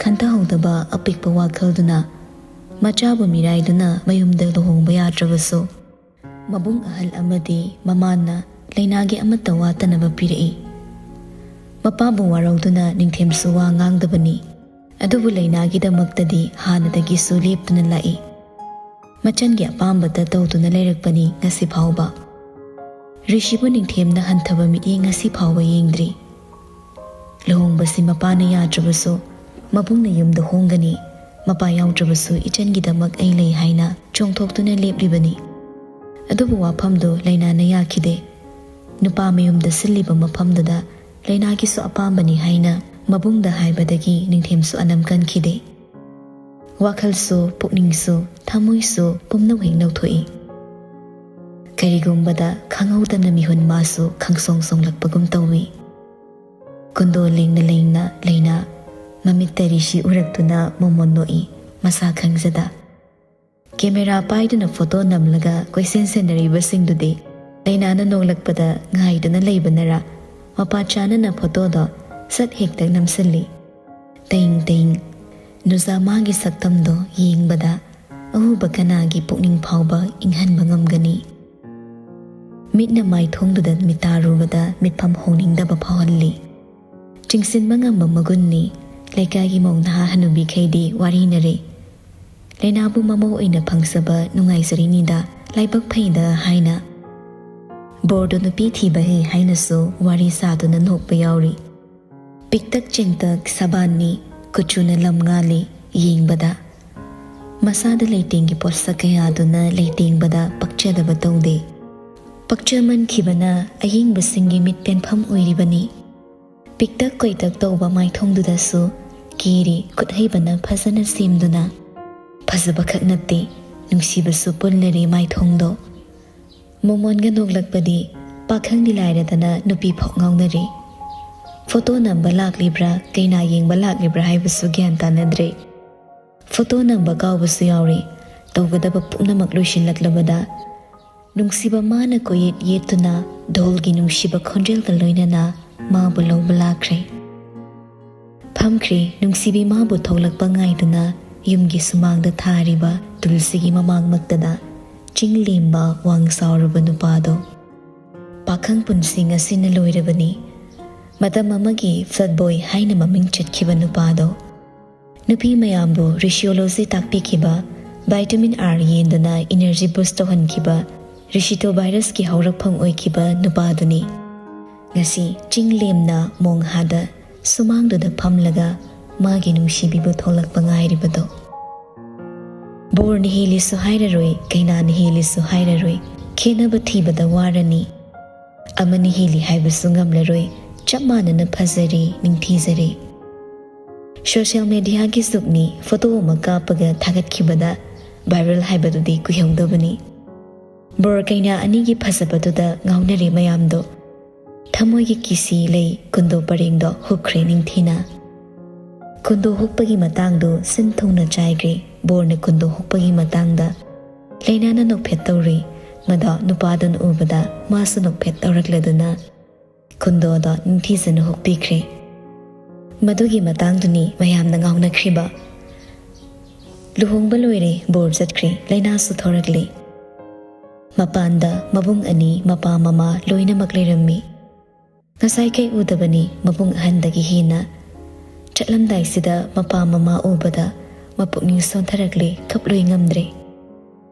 ꯈꯟꯊꯍꯧꯗꯕ ꯑꯄꯤꯛꯄ ꯋꯥꯈꯜꯗꯨꯅ ꯃꯆꯥꯕꯨ ꯃꯤꯔꯥꯏꯗꯨꯅ ꯃꯌꯨꯝꯗ ꯂꯨꯍꯣꯡꯕ ꯌꯥꯗ꯭ꯔꯕꯁꯨ, ꯃꯕꯨꯡ ꯑꯍꯜ ꯑꯃꯗꯤ ꯃꯃꯥꯅ ꯂꯩꯅꯥꯒꯤ ꯑꯃꯠꯇ ꯋꯥꯠꯇꯅꯕ ꯄꯤꯔꯛꯏ꯫ ꯃꯄꯥꯕꯨ ꯋꯥꯔꯧꯗꯨꯅ ꯅꯤꯡꯊꯦꯝꯁꯨ ꯋꯥ ꯉꯥꯡꯗꯕꯅꯤ꯫ ꯑꯗꯨꯕꯨ ꯂꯩꯅꯥꯒꯤꯗꯃꯛꯇꯗꯤ ꯍꯥꯟꯅꯗꯒꯤꯁꯨ ꯂꯦꯞꯇꯨꯅ ꯂꯥꯛꯏ꯫ ꯃꯆꯟꯒꯤ ꯑꯄꯥꯝꯕꯇ ꯇꯧꯗꯨꯅ ꯂꯩꯔꯛꯄꯅꯤ ꯉꯁꯤ ꯐꯥꯎꯕ꯫ ꯔꯤꯁꯤꯕꯨ ꯅꯤꯡꯊꯦꯝꯅ ꯍꯟꯊꯕ ꯃꯤꯠꯌꯦꯡ ꯉꯁꯤ ꯐꯥꯎꯕ ꯌꯦꯡꯗ꯭ꯔꯤ꯫ ꯂꯨꯍꯣꯡꯕꯁꯤ ꯃꯄꯥꯅ ꯌꯥꯗ꯭ꯔꯕꯁꯨ, ꯃꯕꯨꯡꯅ ꯌꯨꯝꯗ ꯍꯣꯡꯒꯅꯤ, ꯃꯄꯥ ꯌꯥꯎꯗ꯭ꯔꯕꯁꯨ ꯏꯆꯟꯒꯤꯗꯃꯛ ꯑꯩ ꯂꯩ ꯍꯥꯏꯅ ꯆꯣꯡꯊꯣꯛꯇꯨꯅ ꯂꯦꯞꯂꯤꯕꯅꯤ꯫ ꯑꯗꯨꯕꯨ ꯋꯥꯐꯝꯗꯨ ꯂꯩꯅꯥꯅ ꯌꯥꯈꯤꯗꯦ꯫ ꯅꯨꯄꯥ ꯃꯌꯨꯝꯗ ꯁꯤꯜꯂꯤꯕ ꯃꯐꯝꯗꯨꯗ ꯂꯩꯅꯥꯒꯤꯁꯨ ꯑꯄꯥꯝꯕꯅꯤ ꯍꯥꯏꯅ ꯃꯕꯨꯡꯗ ꯍꯥꯏꯕꯗꯒꯤ ꯅꯤꯡꯊꯦꯝꯁꯨ ꯑꯅꯝ ꯀꯟꯈꯤꯗꯦ꯫ ꯋꯥꯈꯜꯁꯨ, ꯄꯨꯛꯅꯤꯡꯁꯨ, ꯊꯃꯣꯏꯁꯨ ꯄꯨꯝꯅꯃꯛ ꯍꯦꯛ ꯅꯧꯊꯣꯛꯏ꯫ ꯀꯔꯤꯒꯨꯝꯕꯗ ꯈꯪꯍꯧꯗꯅ ꯃꯤꯍꯨꯟ ꯃꯥꯁꯨ ꯈꯪꯁꯣꯡ ꯁꯣꯡꯂꯛꯄꯒꯨꯝ ꯇꯧꯏ꯫ ꯀꯨꯟꯗꯣ ꯂꯦꯡꯅ ꯂꯦꯡꯅ ꯂꯩꯅꯥ ꯃꯃꯤꯠꯇ ꯔꯤꯁꯤ ꯎꯔꯛꯇꯨꯅ ꯃꯣꯃꯣꯟ ꯅꯣꯛꯏ, ꯃꯁꯥ ꯈꯪꯖꯗ꯫ ꯀꯦꯃꯦꯔꯥ ꯄꯥꯏꯗꯨꯅ ꯐꯣꯇꯣ ꯅꯝꯂꯒ ꯀꯣꯏꯁꯦꯟ ꯁꯦꯟꯅꯔꯤꯕꯁꯤꯡꯗꯨꯗꯤ ꯂꯩꯅꯥꯅ ꯅꯣꯛꯂꯛꯄꯗ ꯉꯥꯏꯗꯨꯅ ꯂꯩꯕꯅꯔꯥ, ꯃꯄꯥ ꯆꯥꯅꯅ ꯐꯣꯇꯣꯗꯣ ꯁꯠ ꯍꯦꯛꯇ ꯅꯝꯁꯤꯜꯂꯤ꯫ ꯇꯦꯡ ꯇꯦꯡ꯫ ꯅꯨꯖꯥꯃꯥꯒꯤ ꯁꯛꯇꯝꯗꯣ ꯌꯦꯡꯕꯗ ꯑꯎꯕ ꯀꯅꯥꯒꯤ ꯄꯨꯛꯅꯤꯡ ꯐꯥꯎꯕ ꯏꯪꯍꯟꯕ ꯉꯝꯒꯅꯤ? ꯃꯤꯠꯅ ꯃꯥꯏꯊꯣꯡꯗꯨꯗ ꯃꯤꯇꯥꯔꯨꯕꯗ ꯃꯤꯠꯐꯝ ꯍꯣꯡꯅꯤꯡꯗꯕ ꯐꯥꯎꯍꯜꯂꯤ꯫ ꯆꯤꯡꯁꯤꯟꯕ ꯉꯝꯕ ꯃꯒꯨꯟꯅꯤ ꯂꯩꯀꯥꯏꯒꯤ ꯃꯧ ꯅꯍꯥ ꯍꯅꯨꯕꯤꯈꯩꯗꯤ ꯋꯥꯔꯤꯅꯔꯦ꯫ ꯂꯩꯅꯥꯕꯨ ꯃꯃꯧ ꯑꯣꯏꯅ ꯐꯪꯖꯕ ꯅꯨꯡꯉꯥꯏꯖꯔꯤꯅꯤꯗ, ꯂꯥꯏꯕꯛ ꯐꯩꯗ ꯍꯥꯏꯅ꯫ ꯕꯣꯔꯗꯣ ꯅꯨꯄꯤ ꯊꯤꯕ ꯍꯩ ꯍꯥꯏꯅꯁꯨ ꯋꯥꯔꯤ ꯁꯥꯗꯨꯅ ꯅꯣꯛꯄ ꯌꯥꯎꯔꯤ꯫ ꯄꯤꯛꯇꯛ ꯆꯦꯡꯇꯛ ꯁꯕꯥꯟꯅꯤ, ꯀꯨꯆꯨꯅ ꯂꯝ ꯉꯥꯜꯂꯤ ꯌꯦꯡꯕꯗ꯫ ꯃꯁꯥꯗ ꯂꯩꯇꯦꯡꯒꯤ ꯄꯣꯠꯁꯛ ꯀꯌꯥꯗꯨꯅ ꯂꯩꯇꯦꯡꯕꯗ ꯄꯛꯆꯗꯕ ꯇꯧꯗꯦ꯫ ꯄꯛꯆꯃꯟꯈꯤꯕꯅ ꯑꯌꯦꯡꯕꯁꯤꯡꯒꯤ ꯃꯤꯠ ꯄꯦꯟꯐꯝ ꯑꯣꯏꯔꯤꯕꯅꯤ꯫ ꯄꯤꯛꯇꯛ ꯀꯣꯏꯇꯛ ꯇꯧꯕ ꯃꯥꯏꯊꯣꯡꯗꯨꯗꯁꯨ ꯀꯦꯔꯤ ꯈꯨꯠꯍꯩꯕꯅ ꯐꯖꯅ ꯁꯦꯝꯗꯨꯅ꯫ ꯐꯖꯕ ꯈꯛ ꯅꯠꯇꯦ, ꯅꯨꯡꯁꯤꯕꯁꯨ ꯄꯨꯜꯂꯔꯦ ꯃꯥꯏꯊꯣꯡꯗꯣ꯫ ꯃꯣꯃꯣꯟꯒ ꯅꯣꯛꯂꯛꯄꯗꯤ ꯄꯥꯈꯪꯗꯤ ꯂꯥꯏꯔꯗꯅ ꯅꯨꯄꯤ ꯐꯥꯎ ꯉꯥꯎꯅꯔꯦ꯫ ꯐꯣꯇꯣ ꯅꯝꯕ ꯂꯥꯛꯂꯤꯕ꯭ꯔꯥ, ꯀꯩꯅꯥ ꯌꯦꯡꯕ ꯂꯥꯛꯂꯤꯕ꯭ꯔꯥ ꯍꯥꯏꯕꯁꯨ ꯒ꯭ꯌꯥꯟ ꯇꯥꯅꯗ꯭ꯔꯦ꯫ ꯐꯣꯇꯣ ꯅꯝꯕ ꯀꯥꯎꯕꯁꯨ ꯌꯥꯎꯔꯦ꯫ ꯇꯧꯒꯗꯕ ꯄꯨꯝꯅꯃꯛ ꯂꯣꯏꯁꯤꯜꯂꯛꯂꯕꯗ ꯅꯨꯡꯁꯤꯕ ꯃꯥꯅ ꯀꯣꯌꯦꯠ ꯌꯦꯠꯇꯨꯅ ꯙꯣꯜꯒꯤ ꯅꯨꯡꯁꯤꯕ ꯈꯣꯟꯖꯦꯜꯒ ꯂꯣꯏꯅꯅ ꯃꯥꯕꯨ ꯂꯧꯕ ꯂꯥꯛꯈ꯭ꯔꯦ꯫ ꯐꯝꯈ꯭ꯔꯦ ꯅꯨꯡꯁꯤꯕꯤ ꯃꯥꯕꯨ ꯊꯣꯛꯂꯛꯄ ꯉꯥꯏꯗꯨꯅ ꯌꯨꯝꯒꯤ ꯁꯨꯃꯥꯡꯗ ꯊꯥꯔꯤꯕ ꯇꯨꯜꯁꯤꯒꯤ ꯃꯃꯥꯡꯃꯛꯇꯗ ꯆꯤꯡ ꯂꯦꯝꯕ ꯋꯥꯡ ꯆꯥꯎꯔꯕ ꯅꯨꯄꯥꯗꯣ꯫ ꯄꯥꯈꯪ ꯄꯨꯟꯁꯤ ꯉꯁꯤꯅ ꯂꯣꯏꯔꯕꯅꯤ꯫ ꯃꯇꯝ ꯑꯃꯒꯤ ꯐ꯭ꯂꯠ ꯕꯣꯏ ꯍꯥꯏꯅ ꯃꯃꯤꯡ ꯆꯠꯈꯤꯕ ꯅꯨꯄꯥꯗꯣ꯫ ꯅꯨꯄꯤ ꯃꯌꯥꯝꯕꯨ ꯔꯤꯁꯤꯌꯣꯂꯣꯖꯤ ꯇꯥꯛꯄꯤꯈꯤꯕ, ꯚꯥꯏꯇꯥꯃꯤꯟ ꯑꯥꯔ ꯌꯦꯟꯗꯨꯅ ꯏꯅꯔꯖꯤ ꯕꯨꯁ ꯇꯧꯍꯟꯈꯤꯕ, ꯔꯤꯁꯤꯇꯣ ꯚꯥꯏꯔꯁꯀꯤ ꯍꯧꯔꯛꯐꯝ ꯑꯣꯏꯈꯤꯕ ꯅꯨꯄꯥꯗꯨꯅꯤ꯫ ꯉꯁꯤ ꯆꯤꯡ ꯂꯦꯝꯅ ꯃꯣꯡꯍꯥꯗ ꯁꯨꯃꯥꯡꯗꯨꯗ ꯐꯝꯂꯒ ꯃꯥꯒꯤ ꯅꯨꯡꯁꯤꯕꯤꯕꯨ ꯊꯣꯛꯂꯛꯄ ꯉꯥꯏꯔꯤꯕꯗꯣ꯫ ꯕꯣꯔꯅ ꯍꯦꯜꯂꯤꯁꯨ ꯍꯥꯏꯔꯔꯣꯏ, ꯀꯩꯅꯥꯅ ꯍꯦꯜꯂꯤꯁꯨ ꯍꯥꯏꯔꯔꯣꯏ, ꯈꯦꯠꯅꯕ ꯊꯤꯕꯗ ꯋꯥꯔꯅꯤ꯫ ꯑꯃꯅ ꯍꯦꯜꯂꯤ ꯍꯥꯏꯕꯁꯨ ꯉꯝꯂꯔꯣꯏ, ꯆꯞ ꯃꯥꯟꯅꯅ ꯐꯖꯔꯦ, ꯅꯤꯡꯊꯤꯖꯔꯦ꯫ ꯁꯣꯁꯤꯌꯦꯜ ꯃꯦꯗꯤꯌꯥꯒꯤ ꯖꯨꯒꯅꯤ, ꯐꯣꯇꯣ ꯑꯃ ꯀꯥꯞꯄꯒ ꯊꯥꯒꯠꯈꯤꯕꯗ ꯚꯥꯏꯔꯦꯜ ꯍꯥꯏꯕꯗꯨꯗꯤ ꯀꯨꯏꯍꯧꯗꯕꯅꯤ꯫ ꯕꯣꯔ ꯀꯩꯅꯥ ꯑꯅꯤꯒꯤ ꯐꯖꯕꯗꯨꯗ ꯉꯥꯎꯅꯔꯦ ꯃꯌꯥꯝꯗꯣ꯫ ꯊꯃꯣꯏꯒꯤ ꯀꯤꯁꯤ ꯂꯩ ꯀꯨꯟꯗꯣ ꯄꯔꯦꯡꯗꯣ ꯍꯨꯛꯈ꯭ꯔꯦ ꯅꯤꯡꯊꯤꯅ꯫ ꯈꯨꯟꯗꯣ ꯍꯨꯛꯄꯒꯤ ꯃꯇꯥꯡꯗꯨ ꯁꯤꯟ ꯊꯨꯡꯅ ꯆꯥꯏꯈ꯭ꯔꯦ꯫ ꯕꯣꯔꯅ ꯈꯨꯟꯗꯣ ꯍꯨꯛꯄꯒꯤ ꯃꯇꯥꯡꯗ ꯂꯩꯅꯥꯅ ꯅꯣꯛꯐꯦꯠ ꯇꯧꯔꯤ꯫ ꯃꯗꯣ ꯅꯨꯄꯥꯗꯨꯅ ꯎꯕꯗ ꯃꯥꯁꯨ ꯅꯣꯛꯐꯦꯠ ꯇꯧꯔꯛꯂꯗꯨꯅ ꯈꯨꯟꯗꯣꯗꯣ ꯅꯤꯡꯊꯤꯖꯅ ꯍꯨꯛꯄꯤꯈ꯭ꯔꯦ꯫ ꯃꯗꯨꯒꯤ ꯃꯇꯥꯡꯗꯨꯅꯤ ꯃꯌꯥꯝꯅ ꯉꯥꯎꯅꯈ꯭ꯔꯤꯕ꯫ ꯂꯨꯍꯣꯡꯕ ꯂꯣꯏꯔꯦ, ꯕꯣꯔ ꯆꯠꯈ꯭ꯔꯦ, ꯂꯩꯅꯥꯁꯨ ꯊꯣꯔꯛꯂꯦ꯫ ꯃꯄꯥꯟꯗ ꯃꯕꯨꯡ ꯑꯅꯤ, ꯃꯄꯥ ꯃꯃꯥ ꯂꯣꯏꯅꯃꯛ ꯂꯩꯔꯝꯃꯤ꯫ ꯉꯁꯥꯏ ꯀꯩ ꯎꯗꯕꯅꯤ ꯃꯕꯨꯡ ꯑꯍꯟꯗꯒꯤ ꯍꯦꯟꯅ꯫ ꯆꯠꯂꯝꯗꯥꯏꯁꯤꯗ ꯃꯄꯥ ꯃꯃꯥ ꯎꯕꯗ ꯃꯄꯨꯛꯅꯤꯡ ꯁꯣꯟꯊꯔꯛꯂꯦ, ꯀꯞꯂꯣꯏ ꯉꯝꯗ꯭ꯔꯦ꯫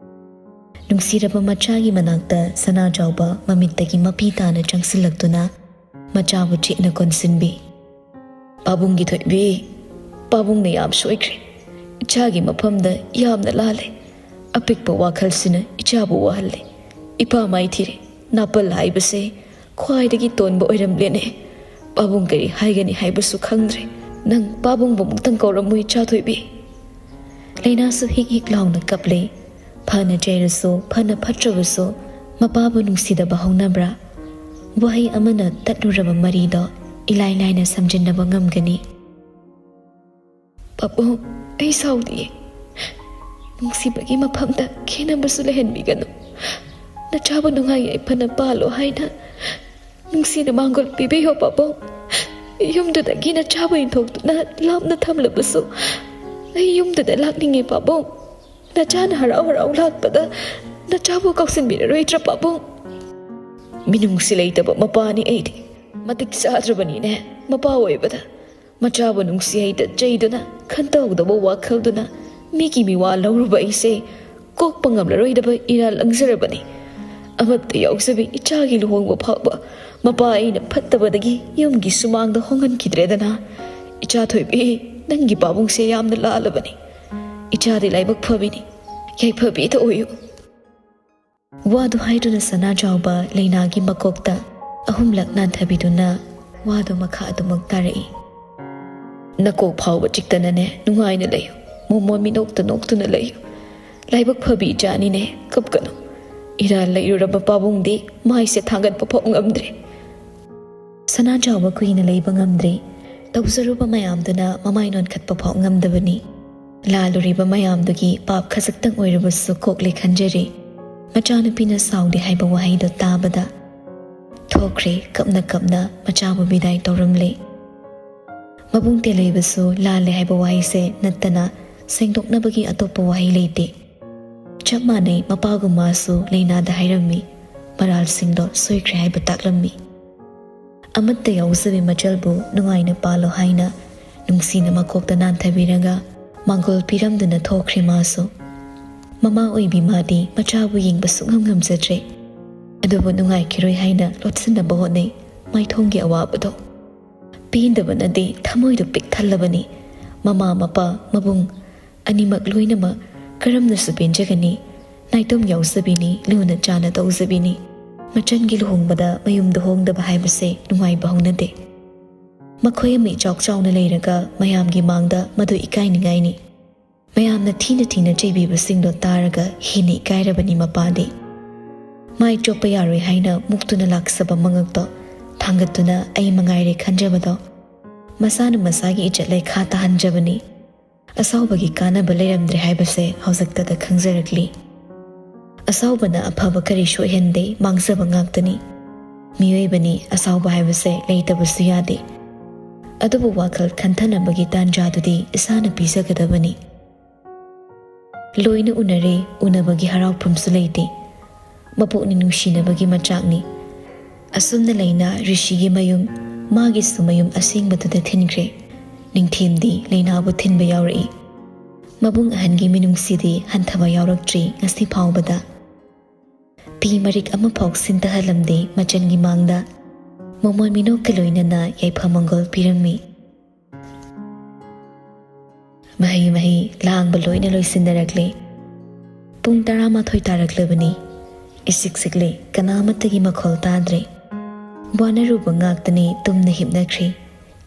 ꯅꯨꯡꯁꯤꯔꯕ ꯃꯆꯥꯒꯤ ꯃꯅꯥꯛꯇ ꯁꯅꯥꯖꯥꯎꯕ ꯃꯃꯤꯠꯇꯒꯤ ꯃꯄꯤ ꯇꯥꯅ ꯆꯪꯁꯤꯜꯂꯛꯇꯨꯅ ꯃꯆꯥꯕꯨ ꯆꯦꯠꯅ ꯀꯣꯟꯁꯤꯟꯕꯤ꯫ "ꯄꯥꯕꯨꯡꯒꯤ ꯊꯣꯏꯕꯤ, ꯄꯥꯕꯨꯡꯅ ꯌꯥꯝ ꯁꯣꯏꯈ꯭ꯔꯦ꯫ ꯏꯆꯥꯒꯤ ꯃꯐꯝꯗ ꯌꯥꯝꯅ ꯂꯥꯜꯂꯦ꯫ ꯑꯄꯤꯛꯄ ꯋꯥꯈꯜꯁꯤꯅ ꯏꯆꯥꯕꯨ ꯋꯥꯍꯜꯂꯦ꯫ ꯏꯄꯥ ꯃꯥꯏꯊꯤꯔꯦ꯫ ꯅꯥꯄꯜ ꯍꯥꯏꯕꯁꯦ ꯈ꯭ꯋꯥꯏꯗꯒꯤ ꯇꯣꯟꯕ ꯑꯣꯏꯔꯝꯂꯦꯅꯦ꯫ ꯄꯥꯕꯨꯡ ꯀꯔꯤ ꯍꯥꯏꯒꯅꯤ ꯍꯥꯏꯕꯁꯨ ꯈꯪꯗ꯭ꯔꯦ꯫ ꯅꯪ ꯄꯥꯕꯨꯡꯕꯨ ꯑꯃꯨꯛꯇꯪ ꯀꯧꯔꯝꯃꯨ, ꯏꯆꯥ ꯊꯣꯏꯕꯤ꯫" ꯂꯩꯅꯥꯁꯨ ꯍꯤꯛ ꯍꯤꯛ ꯂꯥꯎꯅ ꯀꯞꯂꯦ꯫ ꯐꯅ ꯆꯩꯔꯁꯨ, ꯐꯅ ꯐꯠꯇ꯭ꯔꯕꯁꯨ, ꯃꯄꯥꯕꯨ ꯅꯨꯡꯁꯤꯗꯕ ꯍꯧꯅꯕ꯭ꯔꯥ? ꯋꯥꯍꯩ ꯑꯃꯅ ꯇꯠꯂꯨꯔꯕ ꯃꯔꯤꯗꯣ ꯏꯂꯥꯏ ꯂꯥꯏꯅ ꯁꯝꯖꯤꯟꯅꯕ ꯉꯝꯒꯅꯤ꯫ "ꯄꯥꯕꯨꯡ, ꯑꯩ ꯁꯥꯎꯗꯤꯌꯦ꯫ ꯅꯨꯡꯁꯤꯕꯒꯤ ꯃꯐꯝꯗ ꯈꯦꯠꯅꯕꯁꯨ ꯂꯩꯍꯟꯕꯤꯒꯅꯨ꯫ ꯅꯆꯥꯕꯨ ꯅꯨꯡꯉꯥꯏ ꯌꯥꯏꯐꯅ ꯄꯥꯜꯂꯣ ꯍꯥꯏꯅ ꯅꯨꯡꯁꯤꯅ ꯃꯥꯡꯒꯣꯜ ꯄꯤꯕꯤꯌꯣ ꯄꯥꯕꯨꯡ꯫ ꯌꯨꯝꯗꯨꯗꯒꯤ ꯅꯆꯥꯕꯨ ꯏꯟꯊꯣꯛꯇꯨꯅ ꯂꯥꯞꯅ ꯊꯝꯂꯕꯁꯨ ꯑꯩ ꯌꯨꯝꯗꯨꯗ ꯂꯥꯛꯅꯤꯡꯉꯦ ꯄꯥꯕꯨꯡ꯫ ꯅꯆꯥꯅ ꯍꯔꯥꯎ ꯍꯔꯥꯎ ꯂꯥꯛꯄꯗ ꯅꯆꯥꯕꯨ ꯀꯧꯁꯤꯟꯕꯤꯔꯔꯣꯏꯗ꯭ꯔꯥ ꯄꯥꯕꯨꯡ?" ꯃꯤꯅꯨꯡꯁꯤ ꯂꯩꯇꯕ ꯃꯄꯥꯅꯤ ꯑꯩꯗꯤ꯫ ꯃꯇꯤꯛ ꯆꯥꯗ꯭ꯔꯕꯅꯤꯅꯦ ꯃꯄꯥ ꯑꯣꯏꯕꯗ꯫ ꯃꯆꯥꯕꯨ ꯅꯨꯡꯁꯤ ꯍꯩꯇ ꯆꯩꯗꯨꯅ, ꯈꯟꯇꯧꯗꯕ ꯋꯥꯈꯜꯗꯨꯅ ꯃꯤꯒꯤ ꯃꯤꯋꯥ ꯂꯧꯔꯨꯕ ꯑꯩꯁꯦ ꯀꯣꯛꯄ ꯉꯝꯂꯔꯣꯏꯗꯕ ꯏꯔꯥꯜ ꯂꯪꯖꯔꯕꯅꯤ꯫ ꯑꯃꯠꯇ ꯌꯥꯎꯖꯕꯤ ꯏꯆꯥꯒꯤ ꯂꯨꯍꯣꯡꯕ ꯐꯥꯎꯕ ꯃꯄꯥ ꯑꯩꯅ ꯐꯠꯇꯕꯗꯒꯤ ꯌꯨꯝꯒꯤ ꯁꯨꯃꯥꯡꯗ ꯍꯣꯡꯍꯟꯈꯤꯗ꯭ꯔꯦꯗꯅ꯫ ꯏꯆꯥ ꯊꯣꯏꯕꯤ, ꯅꯪꯒꯤ ꯄꯥꯕꯨꯡꯁꯦ ꯌꯥꯝꯅ ꯂꯥꯜꯂꯕꯅꯤ꯫ ꯏꯆꯥꯗꯤ ꯂꯥꯏꯕꯛ ꯐꯕꯤꯅꯤ꯫ ꯌꯥꯏꯐꯕꯤꯗ ꯑꯣꯏꯌꯨ꯫ ꯋꯥꯗꯨ ꯍꯥꯏꯗꯨꯅ ꯁꯅꯥꯖꯥꯎꯕ ꯂꯩꯅꯥꯒꯤ ꯃꯀꯣꯛꯇ ꯑꯍꯨꯝꯂꯛ ꯅꯥꯟꯊꯕꯤꯗꯨꯅ ꯋꯥꯗꯨ ꯃꯈꯥ ꯑꯗꯨꯃꯛ ꯇꯥꯔꯛꯏ꯫ ꯅꯀꯣꯛ ꯐꯥꯎꯕ ꯆꯤꯛꯇꯅꯅꯦ ꯅꯨꯡꯉꯥꯏꯅ ꯂꯩꯌꯨ꯫ ꯃꯣꯃꯣꯟ ꯃꯤꯅꯣꯛꯇ ꯅꯣꯛꯇꯨꯅ ꯂꯩꯌꯨ꯫ ꯂꯥꯏꯕꯛ ꯐꯕꯤ ꯏꯆꯥꯅꯤꯅꯦ, ꯀꯞꯀꯅꯨ꯫ ꯏꯔꯥꯜ ꯂꯩꯔꯨꯔꯕ ꯄꯥꯕꯨꯡꯗꯤ ꯃꯥꯏꯁꯦ ꯊꯥꯡꯒꯠꯄ ꯐꯥꯎ ꯉꯝꯗ꯭ꯔꯦ꯫ ꯁꯅꯥꯖꯥꯎꯕ ꯀꯨꯏꯅ ꯂꯩꯕ ꯉꯝꯗ꯭ꯔꯦ꯫ ꯇꯧꯖꯔꯨꯕ ꯃꯌꯥꯝꯗꯨꯅ ꯃꯃꯥꯏ ꯅꯣꯟꯈꯠꯄ ꯐꯥꯎ ꯉꯝꯗꯕꯅꯤ꯫ ꯂꯥꯜꯂꯨꯔꯤꯕ ꯃꯌꯥꯝꯗꯨꯒꯤ ꯄꯥꯞ ꯈꯖꯤꯛꯇꯪ ꯑꯣꯏꯔꯕꯁꯨ ꯀꯣꯛꯂꯦ ꯈꯟꯖꯔꯤ꯫ ꯃꯆꯥꯅꯨꯄꯤꯅ ꯁꯥꯎꯗꯦ ꯍꯥꯏꯕ ꯋꯥꯍꯩꯗꯣ ꯇꯥꯕꯗ ꯊꯣꯛꯈ꯭ꯔꯦ꯫ ꯀꯞꯅ ꯀꯞꯅ ꯃꯆꯥꯕꯨ ꯕꯤꯗꯥꯏ ꯇꯧꯔꯝꯂꯦ꯫ ꯃꯕꯨꯡ ꯇꯦꯂꯩꯕꯁꯨ ꯂꯥꯜꯂꯦ ꯍꯥꯏꯕ ꯋꯥꯍꯩꯁꯦ ꯅꯠꯇꯅ ꯁꯦꯡꯗꯣꯛꯅꯕꯒꯤ ꯑꯇꯣꯞꯄ ꯋꯥꯍꯩ ꯂꯩꯇꯦ꯫ ꯆꯞ ꯃꯥꯟꯅꯩ, ꯃꯄꯥꯒꯨꯝ ꯃꯥꯁꯨ ꯂꯩꯅꯥꯗ ꯍꯥꯏꯔꯝꯃꯤ, ꯃꯔꯥꯜꯁꯤꯡꯗꯣ ꯁꯣꯏꯈ꯭ꯔꯦ ꯍꯥꯏꯕ ꯇꯥꯛꯂꯝꯃꯤ꯫ ꯑꯃꯠꯇ ꯌꯥꯎꯖꯕꯤ ꯃꯆꯜꯕꯨ ꯅꯨꯡꯉꯥꯏꯅ ꯄꯥꯜꯂꯣ ꯍꯥꯏꯅ ꯅꯨꯡꯁꯤꯅ ꯃꯀꯣꯛꯇ ꯅꯥꯟꯊꯕꯤꯔꯒ ꯃꯥꯡꯒꯣꯜ ꯄꯤꯔꯝꯗꯨꯅ ꯊꯣꯛꯈ꯭ꯔꯦ ꯃꯥꯁꯨ꯫ ꯃꯃꯥ ꯑꯣꯏꯕꯤ ꯃꯥꯗꯤ ꯃꯆꯥꯕꯨ ꯌꯦꯡꯕ ꯁꯨꯛꯉꯝ ꯉꯝꯖꯗ꯭ꯔꯦ꯫ ꯑꯗꯨꯕꯨ ꯅꯨꯡꯉꯥꯏꯈꯤꯔꯣꯏ ꯍꯥꯏꯅ ꯂꯣꯠꯁꯤꯟꯅꯕ ꯍꯣꯠꯅꯩ ꯃꯥꯏꯊꯣꯡꯒꯤ ꯑꯋꯥꯕꯗꯣ꯫ ꯄꯦꯟꯗꯕꯅꯗꯤ ꯊꯃꯣꯏꯗꯨ ꯄꯤꯛ ꯊꯜꯂꯕꯅꯤ꯫ ꯃꯃꯥ, ꯃꯄꯥ, ꯃꯕꯨꯡ ꯑꯅꯤꯃꯛ ꯂꯣꯏꯅꯃꯛ ꯀꯔꯝꯅꯁꯨ ꯄꯦꯟꯖꯒꯅꯤ? ꯅꯥꯏꯇꯣꯝ ꯌꯥꯎꯖꯕꯤꯅꯤ, ꯂꯨꯅ ꯆꯥꯅ ꯇꯧꯖꯕꯤꯅꯤ꯫ ꯃꯆꯟꯒꯤ ꯂꯨꯍꯣꯡꯕꯗ ꯃꯌꯨꯝꯗ ꯍꯣꯡꯗꯕ ꯍꯥꯏꯕꯁꯦ ꯅꯨꯡꯉꯥꯏꯕ ꯍꯧꯅꯗꯦ꯫ ꯃꯈꯣꯏ ꯑꯃ ꯏꯆꯥꯎ ꯆꯥꯎꯅ ꯂꯩꯔꯒ ꯃꯌꯥꯝꯒꯤ ꯃꯥꯡꯗ ꯃꯗꯨ ꯏꯀꯥꯏꯅꯤꯡꯉꯥꯏꯅꯤ꯫ ꯃꯌꯥꯝꯅ ꯊꯤꯅ ꯊꯤꯅ ꯆꯩꯕꯤꯕꯁꯤꯡꯗꯣ ꯇꯥꯔꯒ ꯍꯦꯟꯅ ꯏꯀꯥꯏꯔꯕꯅꯤ ꯃꯄꯥꯗꯤ꯫ ꯃꯥꯏ ꯆꯣꯞꯄ ꯌꯥꯔꯣꯏ ꯍꯥꯏꯅ ꯃꯨꯛꯇꯨꯅ ꯂꯥꯛꯆꯕ ꯃꯉꯛꯇꯣ ꯊꯥꯡꯒꯠꯇꯨꯅ ꯑꯩ ꯃꯉꯥꯏꯔꯦ ꯈꯟꯖꯕꯗꯣ꯫ ꯃꯁꯥꯅ ꯃꯁꯥꯒꯤ ꯏꯖꯠ ꯂꯩꯈꯥ ꯇꯥꯍꯟꯖꯕꯅꯤ꯫ ꯑꯁꯥꯎꯕꯒꯤ ꯀꯥꯟꯅꯕ ꯂꯩꯔꯝꯗ꯭ꯔꯦ ꯍꯥꯏꯕꯁꯦ ꯍꯧꯖꯤꯛꯇꯗ ꯈꯪꯖꯔꯛꯂꯤ꯫ ꯑꯁꯥꯎꯕꯅ ꯑꯐꯕ ꯀꯔꯤꯁꯨ ꯑꯣꯏꯍꯟꯗꯦ, ꯃꯥꯡꯖꯕ ꯉꯥꯛꯇꯅꯤ꯫ ꯃꯤꯑꯣꯏꯕꯅꯤ, ꯑꯁꯥꯎꯕ ꯍꯥꯏꯕꯁꯦ ꯂꯩꯇꯕꯁꯨ ꯌꯥꯗꯦ꯫ ꯑꯗꯨꯕꯨ ꯋꯥꯈꯜ ꯈꯟꯊꯅꯕꯒꯤ ꯇꯥꯟꯖꯥꯗꯨꯗꯤ ꯏꯁꯥꯅ ꯄꯤꯖꯒꯗꯕꯅꯤ꯫ ꯂꯣꯏꯅ ꯎꯅꯔꯦ, ꯎꯅꯕꯒꯤ ꯍꯔꯥꯎꯐꯝꯁꯨ ꯂꯩꯇꯦ꯫ ꯃꯄꯣꯛꯅꯤ ꯅꯨꯡꯁꯤꯅꯕꯒꯤ ꯃꯆꯥꯛꯅꯤ꯫ ꯑꯁꯨꯝꯅ ꯂꯩꯅꯥ ꯔꯤꯁꯤꯒꯤ ꯃꯌꯨꯝ, ꯃꯥꯒꯤꯁꯨ ꯃꯌꯨꯝ ꯑꯁꯦꯡꯕꯗꯨꯗ ꯊꯤꯟꯈ꯭ꯔꯦ꯫ ꯅꯤꯡꯊꯦꯝꯗꯤ ꯂꯩꯅꯥꯕꯨ ꯊꯤꯟꯕ ꯌꯥꯎꯔꯛꯏ꯫ ꯃꯕꯨꯡ ꯑꯍꯟꯒꯤ ꯃꯤꯅꯨꯡꯁꯤꯗꯤ ꯍꯟꯊꯕ ꯌꯥꯎꯔꯛꯇ꯭ꯔꯤ ꯉꯁꯤ ꯐꯥꯎꯕꯗ꯫ ꯄꯤ ꯃꯔꯤꯛ ꯑꯃꯐꯥꯎ ꯁꯤꯟꯊꯍꯜꯂꯝꯗꯦ ꯃꯆꯟꯒꯤ ꯃꯥꯡꯗ꯫ ꯃꯃꯣꯟ ꯃꯤꯅꯣꯛꯀ ꯂꯣꯏꯅꯅ ꯌꯥꯏꯐ ꯃꯪꯒꯣꯜ ꯄꯤꯔꯝꯃꯤ꯫ ꯃꯍꯩ ꯃꯍꯩ ꯂꯥꯡꯕ ꯂꯣꯏꯅ ꯂꯣꯏꯁꯤꯟꯅꯔꯛꯂꯦ꯫ ꯄꯨꯡ ꯇꯔꯥꯃꯥꯊꯣꯏ ꯇꯥꯔꯛꯂꯕꯅꯤ꯫ ꯏꯁꯤꯛ ꯁꯤꯛꯂꯦ, ꯀꯅꯥꯃꯠꯇꯒꯤ ꯃꯈꯣꯜ ꯇꯥꯗ꯭ꯔꯦ꯫ ꯋꯥꯅꯔꯨꯕ ꯉꯥꯛꯇꯅꯤ ꯇꯨꯝꯅ ꯍꯤꯞꯅꯈ꯭ꯔꯦ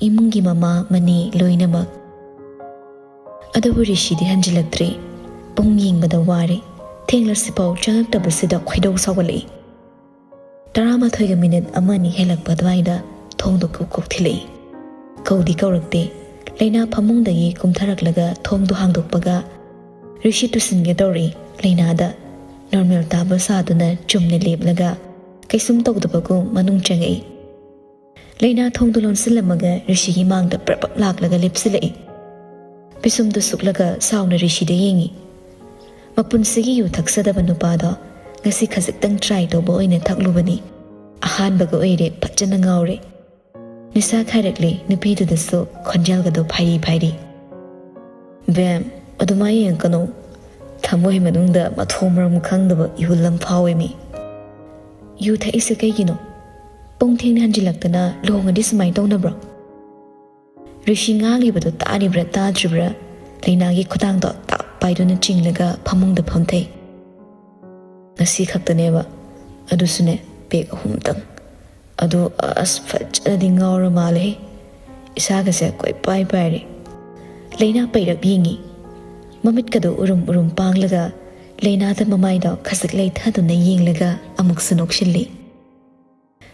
ꯏꯃꯨꯡꯒꯤ ꯃꯃꯥ ꯃꯅꯦ ꯂꯣꯏꯅꯃꯛ꯫ ꯑꯗꯨꯕꯨ ꯔꯤꯁꯤꯗꯤ ꯍꯟꯖꯤꯜꯂꯛꯇ꯭ꯔꯦ꯫ ꯄꯨꯡ ꯌꯦꯡꯕꯗ ꯋꯥꯔꯦ꯫ ꯊꯦꯡꯂꯁꯤꯐꯥꯎ ꯆꯪꯉꯛꯇꯕꯁꯤꯗ ꯈꯣꯏꯗꯧ ꯁꯥꯎꯒꯠꯂꯛꯏ꯫ ꯇꯔꯥꯃꯥꯊꯣꯏꯒ ꯃꯤꯅꯤꯠ ꯑꯃ ꯑꯅꯤ ꯍꯦꯜꯂꯛꯄ ꯑꯗꯨꯋꯥꯏꯗ ꯊꯣꯡꯗꯣ ꯀꯨꯛ ꯀꯨꯛ ꯊꯤꯜꯂꯛꯏ꯫ ꯀꯧꯗꯤ ꯀꯧꯔꯛꯇꯦ꯫ ꯂꯩꯅꯥ ꯐꯃꯨꯡꯗꯒꯤ ꯀꯨꯝꯊꯔꯛꯂꯒ ꯊꯣꯡꯗꯣ ꯍꯥꯡꯗꯣꯛꯄꯒ ꯔꯤꯁꯤ ꯇꯨꯁꯤꯟꯒꯦ ꯇꯧꯔꯛꯏ꯫ ꯂꯩꯅꯥꯗ ꯅꯣꯔꯃꯦꯜ ꯇꯥꯕ ꯁꯥꯗꯨꯅ ꯆꯨꯝꯅ ꯂꯦꯞꯂꯒ ꯀꯩꯁꯨꯝ ꯇꯧꯗꯕꯒꯨꯝ ꯃꯅꯨꯡ ꯆꯪꯉꯛꯏ꯫ ꯂꯩꯅꯥ ꯊꯣꯡꯗꯣ ꯂꯣꯟꯁꯤꯜꯂꯝꯃꯒ ꯔꯤꯁꯤꯒꯤ ꯃꯥꯡꯗ ꯄ꯭ꯔꯞ ꯄ꯭ꯔꯞ ꯂꯥꯛꯂꯒ ꯂꯦꯞꯁꯤꯜꯂꯛꯏ꯫ ꯄꯤꯁꯨꯝꯗꯨ ꯁꯨꯛꯂꯒ ꯁꯥꯎꯅ ꯔꯤꯁꯤꯗ ꯌꯦꯡꯉꯤ꯫ ꯃꯄꯨꯟꯁꯤꯒꯤ ꯌꯨ ꯊꯛꯆꯗꯕ ꯅꯨꯄꯥꯗꯣ ꯉꯁꯤ ꯈꯖꯤꯛꯇꯪ ꯇ꯭ꯔꯥꯏ ꯇꯧꯕ ꯑꯣꯏꯅ ꯊꯛꯂꯨꯕꯅꯤ꯫ ꯑꯍꯥꯟꯕꯒ ꯑꯣꯏꯔꯦ, ꯐꯖꯅ ꯉꯥꯎꯔꯦ꯫ ꯅꯤꯁꯥ ꯈꯥꯏꯔꯛꯂꯦ ꯅꯨꯄꯤꯗꯨꯗꯁꯨ, ꯈꯣꯟꯖꯦꯜꯒꯗꯣ ꯐꯥꯏꯔꯤ ꯐꯥꯏꯔꯤ꯫ "ꯕꯦꯝ, ꯑꯗꯨꯃꯥꯏ ꯌꯦꯡꯉꯛꯀꯅꯣ꯫ ꯊꯃꯣꯏ ꯃꯅꯨꯡꯗ ꯃꯊꯣꯡ ꯃꯔꯝ ꯈꯪꯗꯕ ꯏꯍꯨꯜ ꯑꯃ ꯐꯥꯎꯋꯦ ꯃꯤ꯫ ꯌꯨ ꯊꯛꯏꯁꯦ ꯀꯩꯒꯤꯅꯣ? ꯄꯨꯡ ꯊꯦꯡꯅ ꯍꯟꯖꯤꯜꯂꯛꯇꯅ ꯂꯨꯍꯣꯡꯉꯗꯤ ꯁꯨꯃꯥꯏꯅ ꯇꯧꯅꯕ꯭ꯔꯣ?" ꯔꯤꯁꯤ ꯉꯥꯡꯂꯤꯕꯗꯣ ꯇꯥꯔꯤꯕ꯭ꯔꯥ ꯇꯥꯗ꯭ꯔꯤꯕ꯭ꯔꯥ, ꯂꯩꯅꯥꯒꯤ ꯈꯨꯗꯥꯡꯗꯣ ꯇꯥꯞ ꯄꯥꯏꯗꯨꯅ ꯆꯤꯡꯂꯒ ꯐꯃꯨꯡꯗ ꯐꯝꯊꯩ꯫ "ꯉꯁꯤ ꯈꯛꯇꯅꯦꯕ, ꯑꯗꯨꯁꯨꯅꯦ ꯄꯦꯛ ꯑꯍꯨꯝꯇꯪ꯫ ꯑꯗꯨ ꯑꯁ ꯐꯖꯅꯗꯤ ꯉꯥꯎꯔ ꯃꯥꯜꯂꯦꯍꯦ꯫ ꯏꯁꯥꯒꯁꯦ ꯀꯣꯏꯄꯥꯏ ꯄꯥꯏꯔꯦ꯫" ꯂꯩꯅꯥ ꯄꯩꯔꯞ ꯌꯦꯡꯉꯤ꯫ ꯃꯃꯤꯠꯀꯗꯣ ꯎꯔꯨꯝ ꯎꯔꯨꯝ ꯄꯥꯡꯂꯒ ꯂꯩꯅꯥꯗ ꯃꯃꯥꯏꯗꯣ ꯈꯖꯤꯛ ꯂꯩꯊꯗꯨꯅ ꯌꯦꯡꯂꯒ ꯑꯃꯨꯛꯁꯨ ꯅꯣꯛꯁꯤꯜꯂꯤ꯫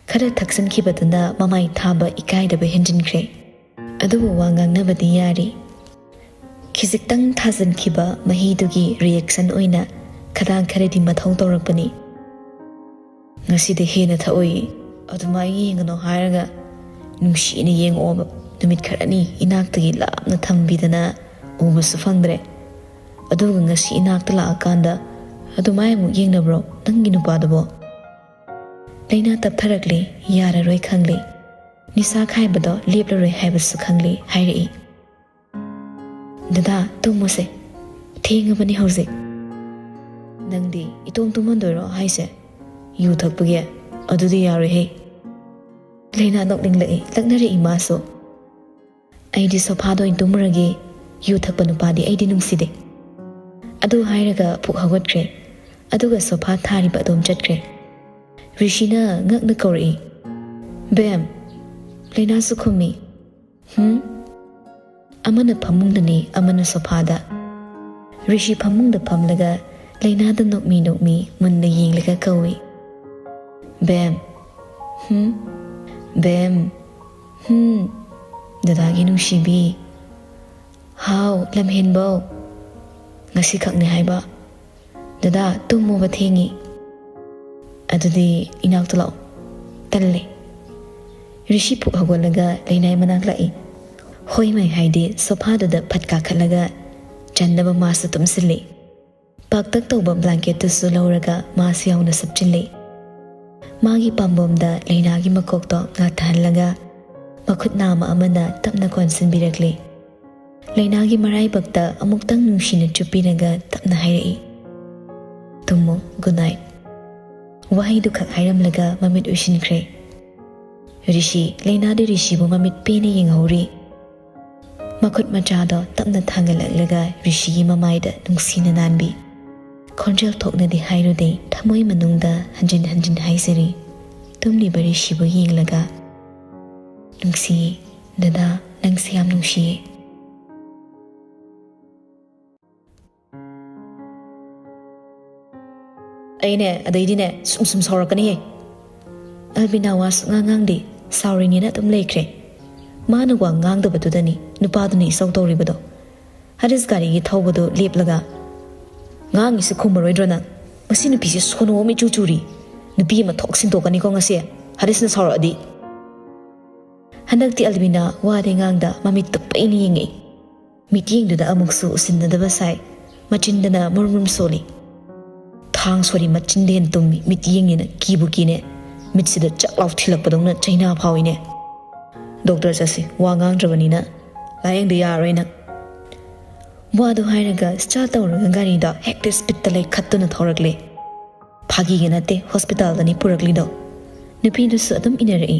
ꯈꯔ ꯊꯛꯆꯤꯟꯈꯤꯕꯗꯨꯅ ꯃꯃꯥꯏ ꯊꯥꯕ ꯏꯀꯥꯏꯗꯕ ꯍꯦꯟꯖꯤꯟꯈ꯭ꯔꯦ꯫ ꯑꯗꯨꯕꯨ ꯋꯥ ꯉꯥꯡꯅꯕꯗꯤ ꯌꯥꯔꯤ꯫ ꯈꯤꯖꯤꯛꯇꯪ ꯊꯥꯖꯤꯟꯈꯤꯕ ꯃꯍꯤꯗꯨꯒꯤ ꯔꯤꯌꯦꯛꯁꯟ ꯑꯣꯏꯅ ꯈꯗꯥꯡ ꯈꯔꯗꯤ ꯃꯊꯧ ꯇꯧꯔꯛꯄꯅꯤ꯫ "ꯉꯁꯤꯗꯤ ꯍꯦꯟꯅ ꯊꯛꯑꯣꯏ, ꯑꯗꯨꯃꯥꯏꯅ ꯌꯦꯡꯒꯅꯣ ꯍꯥꯏꯔꯒ ꯅꯨꯡꯁꯤꯅ ꯌꯦꯡꯉꯛꯑꯣꯕ꯫ ꯅꯨꯃꯤꯠ ꯈꯔꯅꯤ ꯏꯅꯥꯛꯇꯒꯤ ꯂꯥꯞꯅ ꯊꯝꯕꯤꯗꯅ ꯎꯕꯁꯨ ꯐꯪꯗ꯭ꯔꯦ꯫ ꯑꯗꯨꯒ ꯉꯁꯤ ꯏꯅꯥꯛꯇ ꯂꯥꯛꯑꯀꯥꯟꯗ ꯑꯗꯨꯃꯥꯏ ꯑꯃꯨꯛ ꯌꯦꯡꯅꯕ꯭ꯔꯣ ꯅꯪꯒꯤ ꯅꯨꯄꯥꯗꯨꯕꯣ?" ꯂꯩꯅꯥ ꯇꯞꯊꯔꯛꯂꯦ, ꯌꯥꯔꯔꯣꯏ ꯈꯪꯂꯦ꯫ ꯅꯤꯁꯥ ꯈꯥꯏꯕꯗꯣ ꯂꯦꯞꯂꯔꯣꯏ ꯍꯥꯏꯕꯁꯨ ꯈꯪꯂꯦ, ꯍꯥꯏꯔꯛꯏ꯫ "ꯗꯗꯥ, ꯇꯨꯝꯃꯣꯁꯦ꯫ ꯊꯦꯡꯉꯕꯅꯤ ꯍꯧꯖꯤꯛ꯫" "ꯅꯪꯗꯤ ꯏꯇꯣꯝ ꯇꯨꯝꯍꯟꯗꯣꯏꯔꯣ ꯍꯥꯏꯁꯦ? ꯌꯨ ꯊꯛꯄꯒꯤ? ꯑꯗꯨꯗꯤ ꯌꯥꯔꯣꯏꯍꯦ꯫" ꯂꯩꯅꯥ ꯅꯣꯛꯅꯤꯡꯂꯛꯏ, ꯂꯛꯅꯔꯛꯏ ꯃꯥꯁꯨ꯫ "ꯑꯩꯗꯤ ꯁꯣꯐꯥꯗ ꯑꯣꯏꯅ ꯇꯨꯝꯃꯨꯔꯒꯦ꯫ ꯌꯨ ꯊꯛꯄ ꯅꯨꯄꯥꯗꯤ ꯑꯩꯗꯤ ꯅꯨꯡꯁꯤꯗꯦ꯫" ꯑꯗꯨ ꯍꯥꯏꯔꯒ ꯐꯨꯛ ꯍꯧꯒꯠꯈ꯭ꯔꯦ꯫ ꯑꯗꯨꯒ ꯁꯣꯐꯥ ꯊꯥꯔꯤꯕ ꯑꯗꯣꯝ ꯆꯠꯈ꯭ꯔꯦ꯫ ꯔꯤꯁꯤꯅ ꯉꯛꯅ ꯀꯧꯔꯛꯏ, "ꯕꯦꯝ!" ꯂꯩꯅꯥꯁꯨ ꯈꯨꯝꯃꯤ, "ꯍꯨꯝ?" ꯑꯃꯅ ꯐꯃꯨꯡꯗꯅꯤ, ꯑꯃꯅ ꯁꯣꯐꯥꯗ꯫ ꯔꯤꯁꯤ ꯐꯃꯨꯡꯗ ꯐꯝꯂꯒ ꯂꯩꯅꯥꯗ ꯅꯣꯛꯃꯤ ꯅꯣꯛꯃꯤ ꯃꯨꯟꯅ ꯌꯦꯡꯂꯒ ꯀꯧꯏ, "ꯕꯦꯝ! ꯍꯨꯝ? ꯕꯦꯝ! ꯍꯨꯝ?" ꯗꯗꯥꯒꯤ ꯅꯨꯡꯁꯤꯕꯤ꯫ ꯍꯥꯎ, ꯂꯝꯍꯦꯟꯕꯧ꯫ ꯉꯁꯤꯈꯛꯅꯤ ꯍꯥꯏꯕ꯫ ꯗꯗꯥ, ꯇꯨꯝꯃꯣꯕ, ꯊꯦꯡꯉꯤ꯫ ꯑꯗꯨꯗꯤ ꯏꯅꯥꯛꯇ ꯂꯥꯛꯑꯣ꯫ ꯇꯜꯂꯦ꯫ ꯔꯤꯁꯤ ꯐꯨꯛ ꯍꯧꯒꯠꯂꯒ ꯂꯩꯅꯥꯏ ꯃꯅꯥꯛ ꯂꯥꯛꯏ꯫ ꯍꯣꯏ ꯃꯥꯏ ꯍꯥꯏꯗꯤ ꯁꯣꯐꯥꯗꯨꯗ ꯐꯠ ꯀꯥꯈꯠꯂꯒ ꯆꯟꯅꯕ ꯃꯥꯁꯇ ꯇꯨꯝꯁꯤꯜꯂꯤ꯫ ꯄꯥꯛꯇꯛ ꯇꯧꯕ ꯕ꯭ꯂꯥꯡꯀꯦꯠꯇꯨꯁꯨ ꯂꯧꯔꯒ ꯃꯥꯁ ꯌꯥꯎꯅ ꯁꯨꯞꯆꯤꯜꯂꯤ꯫ ꯃꯥꯒꯤ ꯄꯥꯝꯕꯣꯝꯗ ꯂꯩꯅꯥꯒꯤ ꯃꯀꯣꯛꯇꯣ ꯉꯥꯊꯍꯜꯂꯒ ꯃꯈꯨꯠ ꯅꯥꯝꯃ ꯑꯃꯅ ꯇꯞꯅ ꯀꯣꯟꯁꯤꯟꯕꯤꯔꯛꯂꯤ꯫ ꯂꯩꯅꯥꯒꯤ ꯃꯔꯥꯏꯕꯛꯇ ꯑꯃꯨꯛꯇꯪ ꯅꯨꯡꯁꯤꯅ ꯆꯨꯞꯄꯤꯔꯒ ꯇꯞꯅ ꯍꯥꯏꯔꯛꯏ, "ꯇꯨꯝꯃꯣ, good night"꯫ ꯋꯥꯍꯩꯗꯨ ꯈꯛ ꯍꯥꯏꯔꯝꯂꯒ ꯃꯃꯤꯠ ꯎꯏꯁꯤꯟꯈ꯭ꯔꯦ꯫ ꯔꯤꯁꯤ, ꯂꯩꯅꯥꯗꯤ ꯔꯤꯁꯤꯕꯨ ꯃꯃꯤꯠ ꯄꯦꯅ ꯌꯦꯡꯍꯧꯔꯤ꯫ ꯃꯈꯨꯠ ꯃꯆꯥꯗꯣ ꯇꯞꯅ ꯊꯥꯡꯒꯠꯂꯛꯂꯒ ꯔꯤꯁꯤꯒꯤ ꯃꯃꯥꯏꯗ ꯅꯨꯡꯁꯤꯅ ꯅꯥꯟꯕꯤ꯫ ꯈꯣꯟꯖꯦꯜ ꯊꯣꯛꯅꯗꯤ ꯍꯥꯏꯔꯨꯗꯦ, ꯊꯃꯣꯏ ꯃꯅꯨꯡꯗ ꯍꯟꯖꯤꯟ ꯍꯟꯖꯤꯟ ꯍꯥꯏꯖꯔꯤ꯫ ꯇꯨꯝꯂꯤꯕ ꯔꯤꯁꯤꯕꯨ ꯌꯦꯡꯂꯒ, "ꯅꯨꯡꯁꯤꯌꯦ ꯗꯗꯥ, ꯅꯪꯁꯦ ꯌꯥꯝ ꯅꯨꯡꯁꯤꯌꯦ"꯫ ꯑꯩꯅꯦ, ꯑꯗꯩꯗꯤꯅꯦ, ꯁꯨꯝ ꯁꯨꯝ ꯁꯥꯎꯔꯛꯀꯅꯤꯍꯦ꯫ ꯑꯜꯕꯤꯅꯥ ꯋꯥ ꯁꯨꯛꯉꯥꯡ ꯉꯥꯡꯗꯦ, ꯁꯥꯎꯔꯤꯅꯦꯅ ꯑꯗꯨꯝ ꯂꯩꯈ꯭ꯔꯦ꯫ ꯃꯥꯅ ꯋꯥ ꯉꯥꯡꯗꯕꯗꯨꯗꯅꯤ ꯅꯨꯄꯥꯗꯨꯅ ꯏꯁꯧ ꯇꯧꯔꯤꯕꯗꯣ꯫ ꯍꯔꯤꯁ ꯒꯥꯔꯤꯒꯤ ꯊꯧꯕꯗꯨ ꯂꯦꯞꯂꯒ, "ꯉꯥꯡꯉꯤꯁꯦ ꯈꯨꯝꯃꯔꯣꯏꯗ꯭ꯔꯣ ꯅꯪ? ꯃꯁꯤ ꯅꯨꯄꯤꯁꯦ ꯁꯣꯅꯣ ꯑꯃ ꯏꯆꯨ ꯆꯨꯔꯤ꯫ ꯅꯨꯄꯤ ꯑꯃ ꯊꯣꯛ ꯁꯤꯟꯗꯣꯛꯀꯅꯤꯀꯣ ꯉꯁꯤ, ꯍꯔꯤꯁꯅ ꯁꯥꯎꯔꯛꯑꯗꯤ"꯫ ꯍꯟꯗꯛꯇꯤ ꯑꯜꯕꯤꯅꯥ ꯋꯥꯗꯤ ꯉꯥꯡꯗ ꯃꯃꯤꯠꯇ ꯄꯩꯅ ꯌꯦꯡꯉꯛꯏ꯫ ꯃꯤꯠꯌꯦꯡꯗꯨꯗ ꯑꯃꯨꯛꯁꯨ ꯎꯁꯤꯟꯅꯗꯕ ꯁꯥꯏ꯫ ꯃꯆꯤꯟꯗꯅ ꯃꯔꯨꯝ ꯃꯔꯨꯝ ꯁꯣꯜꯂꯤ꯫ "ꯊꯥꯡ ꯁꯣꯔꯤ ꯃꯆꯤꯟꯗ ꯍꯦꯟꯅ ꯇꯨꯝꯃꯤ, ꯃꯤꯠꯌꯦꯡꯅꯤꯅ ꯀꯤꯕꯨ ꯀꯤꯅꯦ꯫ ꯃꯤꯠꯁꯤꯗ ꯆꯥꯛ ꯂꯥꯎ ꯊꯤꯜꯂꯛꯄꯗꯧꯅ ꯆꯩꯅꯥ ꯐꯥꯎꯏꯅꯦ꯫ ꯗꯣꯛꯇꯔ ꯆꯠꯁꯤ, ꯋꯥ ꯉꯥꯡꯗ꯭ꯔꯕꯅꯤꯅ ꯂꯥꯌꯦꯡꯗ ꯌꯥꯔꯔꯣꯏ ꯅꯪ"꯫ ꯋꯥꯗꯨ ꯍꯥꯏꯔꯒ ꯁ꯭ꯇꯥꯔꯠ ꯇꯧꯔꯒ ꯒꯥꯔꯤꯗꯣ ꯍꯦꯛꯇ ꯁ꯭ꯄꯤꯠꯇ ꯂꯩꯈꯠꯇꯨꯅ ꯊꯧꯔꯛꯂꯦ꯫ ꯐꯥꯒꯤꯒ ꯅꯠꯇꯦ ꯍꯣꯁꯄꯤꯇꯥꯜꯗꯅꯤ ꯄꯨꯔꯛꯂꯤꯗꯣ꯫ ꯅꯨꯄꯤꯗꯨꯁꯨ ꯑꯗꯨꯝ ꯏꯟꯅꯔꯛꯏ꯫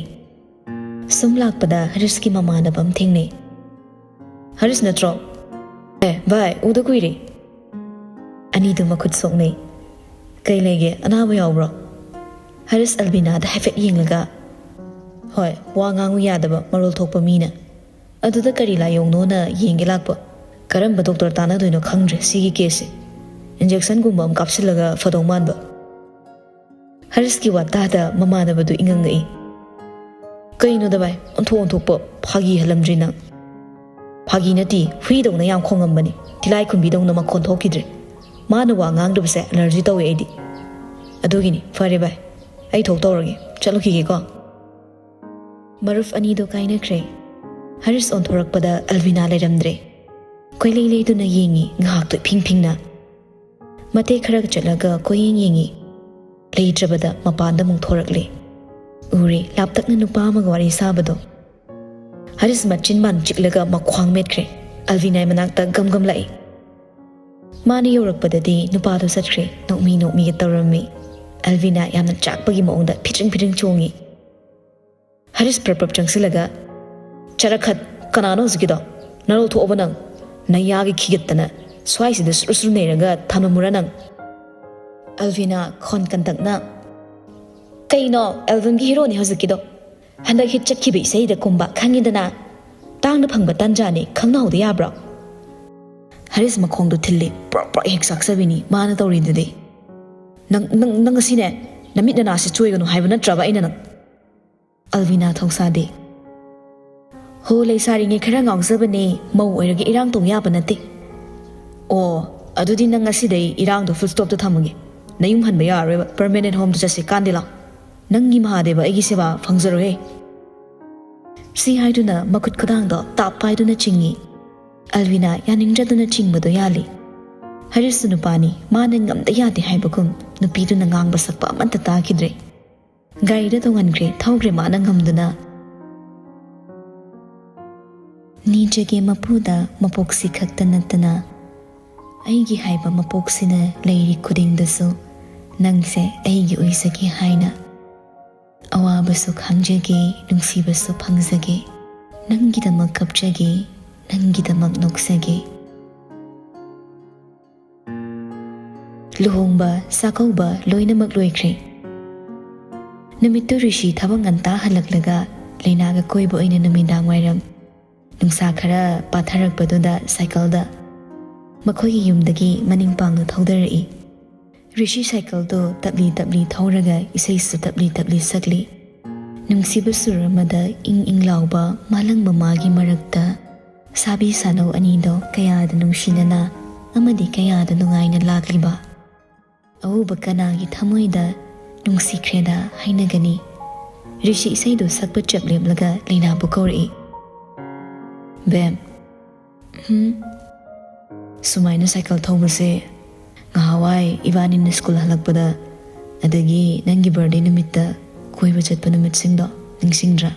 ꯁꯨꯝ ꯂꯥꯛꯄꯗ ꯍꯔꯤꯁꯀꯤ ꯃꯃꯥꯟꯅꯕ ꯑꯃ ꯊꯦꯡꯅꯩ꯫ "ꯍꯔꯤꯁ ꯅꯠꯇ꯭ꯔꯣ? ꯑꯦ, ꯚꯥꯏ, ꯎꯗ ꯀꯨꯏꯔꯦ"꯫ ꯑꯅꯤꯗꯨ ꯃꯈꯨꯠ ꯁꯣꯛꯅꯩ꯫ "ꯀꯩ ꯂꯩꯒꯦ? ꯑꯅꯥꯕ ꯌꯥꯎꯕ꯭ꯔꯣ?" ꯍꯔꯤꯁ ꯑꯜꯕꯤꯅꯥꯗ ꯍꯥꯏꯐꯦꯠ ꯌꯦꯡꯂꯒ, "ꯍꯣꯏ, ꯋꯥ ꯉꯥꯡꯉꯨ ꯌꯥꯗꯕ ꯃꯔꯣꯜ ꯊꯣꯛꯄ ꯃꯤꯅ꯫ ꯑꯗꯨꯗ ꯀꯔꯤ ꯂꯥꯏꯑꯣꯡꯅꯣꯅ ꯌꯦꯡꯒꯦ ꯂꯥꯛꯄ꯫ ꯀꯔꯝꯕ ꯗꯣꯛꯇꯔ ꯇꯥꯟꯅꯗꯣꯏꯅꯣ ꯈꯪꯗ꯭ꯔꯦ ꯁꯤꯒꯤ ꯀꯦꯁꯁꯦ꯫ ꯏꯟꯖꯦꯛꯁꯟꯒꯨꯝꯕ ꯑꯃ ꯀꯥꯞꯁꯤꯜꯂꯒ ꯐꯗꯧ ꯃꯥꯟꯕ"꯫ ꯍꯔꯤꯁꯀꯤ ꯋꯥꯇꯥꯗ ꯃꯃꯥꯟꯅꯕꯗꯨ ꯏꯉꯛ ꯉꯛꯏ꯫ ꯀꯩꯅꯣꯗ ꯚꯥꯏ, ꯑꯣꯟꯊꯣꯛ ꯑꯣꯟꯊꯣꯛꯄ ꯐꯥꯒꯤ ꯍꯜꯂꯝꯗ꯭ꯔꯤ ꯅꯪ? ꯐꯥꯒꯤ ꯅꯠꯇꯦ, ꯍꯨꯏꯗꯧꯅ ꯌꯥꯝ ꯈꯣꯡꯉꯝꯕꯅꯤ, ꯇꯤꯂꯥꯏ ꯈꯨꯝꯕꯤꯗꯧꯅ ꯃꯈꯣꯟ ꯊꯣꯛꯈꯤꯗ꯭ꯔꯦ꯫ ꯃꯥꯅ ꯋꯥ ꯉꯥꯡꯗꯕꯁꯦ ꯑꯦꯂꯔꯖꯤ ꯇꯧꯋꯦ ꯑꯩꯗꯤ꯫ ꯑꯗꯨꯒꯤꯅꯤ꯫ ꯐꯔꯦ ꯚꯥꯏ, ꯑꯩ ꯊꯣꯛ ꯇꯧꯔꯒꯦ, ꯆꯠꯂꯨꯈꯤꯒꯦꯀꯣ꯫ ꯃꯔꯨꯞ ꯑꯅꯤꯗꯣ ꯀꯥꯏꯅꯈ꯭ꯔꯦ꯫ ꯍꯔꯤꯁ ꯑꯣꯟꯊꯣꯔꯛꯄꯗ ꯑꯜꯕꯤꯅꯥ ꯂꯩꯔꯝꯗ꯭ꯔꯦ꯫ ꯀꯣꯏꯂꯩ ꯂꯩꯗꯨꯅ ꯌꯦꯡꯉꯤ ꯉꯥꯏꯍꯥꯛꯇꯣ ꯏꯐꯤꯡ ꯐꯤꯡꯅ꯫ ꯃꯇꯦꯛ ꯈꯔ ꯆꯠꯂꯒ ꯀꯣꯏꯌꯦꯡ ꯌꯦꯡꯉꯤ꯫ ꯂꯩꯇ꯭ꯔꯕꯗ ꯃꯄꯥꯟꯗ ꯑꯃꯨꯛ ꯊꯣꯔꯛꯂꯦ꯫ ꯎꯔꯦ, ꯂꯥꯞꯇꯛꯅ ꯅꯨꯄꯥ ꯑꯃꯒ ꯋꯥꯔꯤ ꯁꯥꯕꯗꯣ꯫ ꯍꯔꯤꯁ ꯃꯆꯤꯟ ꯕꯥꯟ ꯆꯤꯛꯂꯒ ꯃꯈ꯭ꯋꯥꯡ ꯃꯦꯠꯈ꯭ꯔꯦ꯫ ꯑꯜꯕꯤꯅꯥꯏ ꯃꯅꯥꯛꯇ ꯒꯝ ꯒꯝ ꯂꯥꯛꯏ꯫ ꯃꯥꯅ ꯌꯧꯔꯛꯄꯗꯗꯤ ꯅꯨꯄꯥꯗꯣ ꯆꯠꯈ꯭ꯔꯦ꯫ ꯅꯣꯛꯃꯤ ꯅꯣꯛꯃꯤꯒ ꯇꯧꯔꯝꯃꯤ꯫ ꯑꯜꯕꯤꯅꯥ ꯌꯥꯝꯅ ꯆꯥꯛꯄꯒꯤ ꯃꯑꯣꯡꯗ ꯐꯤꯇ꯭ꯔꯤꯡ ꯐꯤꯇ꯭ꯔꯤꯡ ꯆꯣꯡꯉꯤ꯫ ꯍꯔꯤꯁ ꯄ꯭ꯔꯞ ꯄ꯭ꯔꯞ ꯆꯪꯁꯤꯜꯂꯒ, "ꯆꯔꯛꯈꯠ, ꯀꯅꯥꯅꯣ ꯍꯧꯖꯤꯛꯀꯤꯗꯣ? ꯅꯔꯧ ꯊꯣꯛꯑꯕ ꯅꯪ? ꯅꯌꯥꯒꯤ ꯈꯤꯒꯠꯇꯅ ꯁ꯭ꯋꯥꯏꯁꯤꯗ ꯁꯨꯔꯨ ꯁꯨꯔꯨ ꯅꯩꯔꯒ ꯊꯝꯂꯝꯃꯨꯔꯥ ꯅꯪ?" ꯑꯜꯕꯤꯅꯥ ꯈꯣꯟ ꯀꯟꯇꯛꯅ, "ꯀꯩꯅꯣ, ꯑꯦꯜꯕꯝꯒꯤ ꯍꯤꯔꯣꯅꯤ ꯍꯧꯖꯤꯛꯀꯤꯗꯣ꯫ ꯍꯟꯗꯛ ꯍꯤꯠ ꯆꯠꯈꯤꯕ ꯏꯁꯩꯗ ꯀꯨꯝꯕ, ꯈꯪꯉꯤꯗꯅ꯫ ꯇꯥꯡꯅ ꯐꯪꯕ ꯇꯥꯟꯖꯥꯅꯤ, ꯈꯪꯅꯍꯧꯗ ꯌꯥꯕ꯭ꯔꯣ?" ꯍꯔꯤꯁ ꯃꯈꯣꯡꯗꯣ ꯊꯤꯜꯂꯤ꯫ ꯄ꯭ꯔꯣꯛ ꯄ꯭ꯔꯣꯛ ꯍꯦꯛ ꯆꯥꯛꯆꯕꯤꯅꯤ ꯃꯥꯅ ꯇꯧꯔꯤꯗꯨꯗꯤ꯫ "ꯅꯪ, ꯅꯪ, ꯅꯪ ꯉꯁꯤꯅꯦ, ꯅꯃꯤꯠ ꯅꯅꯥꯁꯦ ꯆꯣꯏꯒꯅꯨ ꯍꯥꯏꯕ ꯅꯠꯇ꯭ꯔꯕ ꯑꯩꯅ ꯅꯪ?" ꯑꯜꯕꯤꯅꯥ ꯊꯧꯁꯥꯗꯦ꯫ "ꯍꯣ, ꯂꯩꯁꯥꯔꯤꯉꯩ ꯈꯔ ꯉꯥꯎꯖꯕꯅꯦ, ꯃꯧ ꯑꯣꯏꯔꯒ ꯏꯔꯥꯡ ꯇꯧ ꯌꯥꯕ ꯅꯠꯇꯦ꯫ ꯑꯣ, ꯑꯗꯨꯗꯤ ꯅꯪ ꯉꯁꯤꯗꯩ ꯏꯔꯥꯡꯗꯣ ꯐꯨꯜ ꯁ꯭ꯇꯣꯞꯇ ꯊꯝꯃꯒꯦ꯫ ꯅꯌꯨꯝ ꯍꯟꯕ ꯌꯥꯔꯔꯣꯏꯕ, ꯄꯔꯃꯦꯅꯦꯟ ꯍꯣꯝꯗ ꯆꯠꯁꯦ, ꯀꯥꯟꯗꯦ ꯂꯥꯎ꯫ ꯅꯪꯒꯤ ꯃꯍꯥꯗꯦꯕ ꯑꯩꯒꯤ ꯁꯦꯕꯥ ꯐꯪꯖꯔꯣꯏꯍꯦ꯫" ꯁꯤ ꯍꯥꯏꯗꯨꯅ ꯃꯈꯨꯠ ꯈꯨꯗꯥꯡꯗꯣ ꯇꯥꯞ ꯄꯥꯏꯗꯨꯅ ꯆꯤꯡꯉꯤ꯫ ꯑꯜꯕꯤꯅꯥ ꯌꯥꯅꯤꯡꯗ꯭ꯔꯗꯨꯅ ꯆꯤꯡꯕꯗꯣ ꯌꯥꯜꯂꯤ꯫ ꯍꯔꯤꯁꯁꯨ ꯅꯨꯄꯥꯅꯤ, ꯃꯥꯅ ꯉꯝꯗ ꯌꯥꯗꯦ ꯍꯥꯏꯕꯒꯨꯝ ꯅꯨꯄꯤꯗꯨꯅ ꯉꯥꯡꯕ ꯁꯛꯄ ꯑꯃꯠꯇ ꯇꯥꯈꯤꯗ꯭ꯔꯦ꯫ ꯒꯥꯔꯤꯗ ꯇꯣꯡꯍꯟꯈ꯭ꯔꯦ, ꯊꯧꯈ꯭ꯔꯦ ꯃꯥꯅ ꯉꯝꯗꯨꯅ꯫ ꯅꯤꯖꯒꯦ ꯃꯄꯨꯗ ꯃꯄꯣꯛꯁꯤ ꯈꯛꯇ ꯅꯠꯇꯅ, ꯑꯩꯒꯤ ꯍꯥꯏꯕ ꯃꯄꯣꯛꯁꯤꯅ ꯂꯩꯔꯤ ꯈꯨꯗꯤꯡꯗꯁꯨ ꯅꯪꯁꯦ ꯑꯩꯒꯤ ꯑꯣꯏꯖꯒꯦ ꯍꯥꯏꯅ꯫ ꯑꯋꯥꯕꯁꯨ ꯈꯪꯖꯒꯦ, ꯅꯨꯡꯁꯤꯕꯁꯨ ꯐꯪꯖꯒꯦ꯫ ꯅꯪꯒꯤꯗꯃꯛ ꯀꯞꯆꯒꯦ, ꯅꯪꯒꯤꯗꯃꯛ ꯅꯣꯛꯆꯒꯦ꯫ ꯂꯨꯍꯣꯡꯕ, ꯆꯥꯛꯀꯧꯕ ꯂꯣꯏꯅꯃꯛ ꯂꯣꯏꯈ꯭ꯔꯦ꯫ ꯅꯨꯃꯤꯠꯇꯨ ꯔꯤꯁꯤ ꯊꯕꯛ ꯉꯟꯇꯥ ꯍꯜꯂꯛꯂꯒ ꯂꯩꯅꯥꯒ ꯀꯣꯏꯕ ꯑꯣꯏꯅ ꯅꯨꯃꯤꯗꯥꯡ ꯋꯥꯏꯔꯝ ꯅꯨꯡꯁꯥ ꯈꯔ ꯄꯥꯊꯔꯛꯄꯗꯨꯗ ꯁꯥꯏꯀꯜꯗ ꯃꯈꯣꯏꯒꯤ ꯌꯨꯝꯗꯒꯤ ꯃꯅꯤꯡ ꯄꯥꯡꯅ ꯊꯧꯗꯔꯛꯏ꯫ ꯔꯤꯁꯤ ꯁꯥꯏꯀꯜꯗꯨ ꯇꯞꯂꯤ ꯇꯞꯂꯤ ꯊꯧꯔꯒ ꯏꯁꯩꯁꯨ ꯇꯞꯂꯤ ꯇꯞꯂꯤ ꯁꯛꯂꯤ꯫ ꯅꯨꯡꯁꯤꯕ ꯁꯨꯔ ꯑꯃꯗ ꯏꯪ ꯏꯪ ꯂꯥꯎꯕ ꯃꯥꯂꯪ ꯃꯃꯥꯒꯤ ꯃꯔꯛꯇ ꯁꯥꯕꯤ ꯁꯥꯅꯧ ꯑꯅꯤꯗꯣ ꯀꯌꯥꯗ ꯅꯨꯡꯁꯤꯅꯅ ꯑꯃꯗꯤ ꯀꯌꯥꯗ ꯅꯨꯡꯉꯥꯏꯅ ꯂꯥꯛꯂꯤꯕ꯫ ꯑꯎꯕ ꯀꯅꯥꯒꯤ ꯊꯃꯣꯏꯗ ꯅꯨꯡꯁꯤꯈ꯭ꯔꯦꯗ ꯍꯥꯏꯅꯒꯅꯤ꯫ ꯔꯤꯁꯤ ꯏꯁꯩꯗꯨ ꯁꯛꯄ ꯆꯞ ꯂꯦꯞꯂꯒ ꯂꯩꯅꯥꯕꯨ ꯀꯧꯔꯛꯏ꯫ "ꯕꯦꯝ, ꯍꯨꯝ? ꯁꯨꯃꯥꯏꯅ ꯁꯥꯏꯀꯜ ꯊꯧꯕꯁꯦ ꯉꯍꯥꯟꯋꯥꯏ ꯏꯕꯥꯅꯤꯅ ꯁ꯭ꯀꯨꯜ ꯍꯜꯂꯛꯄꯗ, ꯑꯗꯒꯤ ꯅꯪꯒꯤ ꯕꯥꯔꯗꯦ ꯅꯨꯃꯤꯠꯇ ꯀꯣꯏꯕ ꯆꯠꯄ ꯅꯨꯃꯤꯠꯁꯤꯡꯗꯣ ꯅꯤꯡꯁꯤꯡꯗ꯭ꯔꯥ?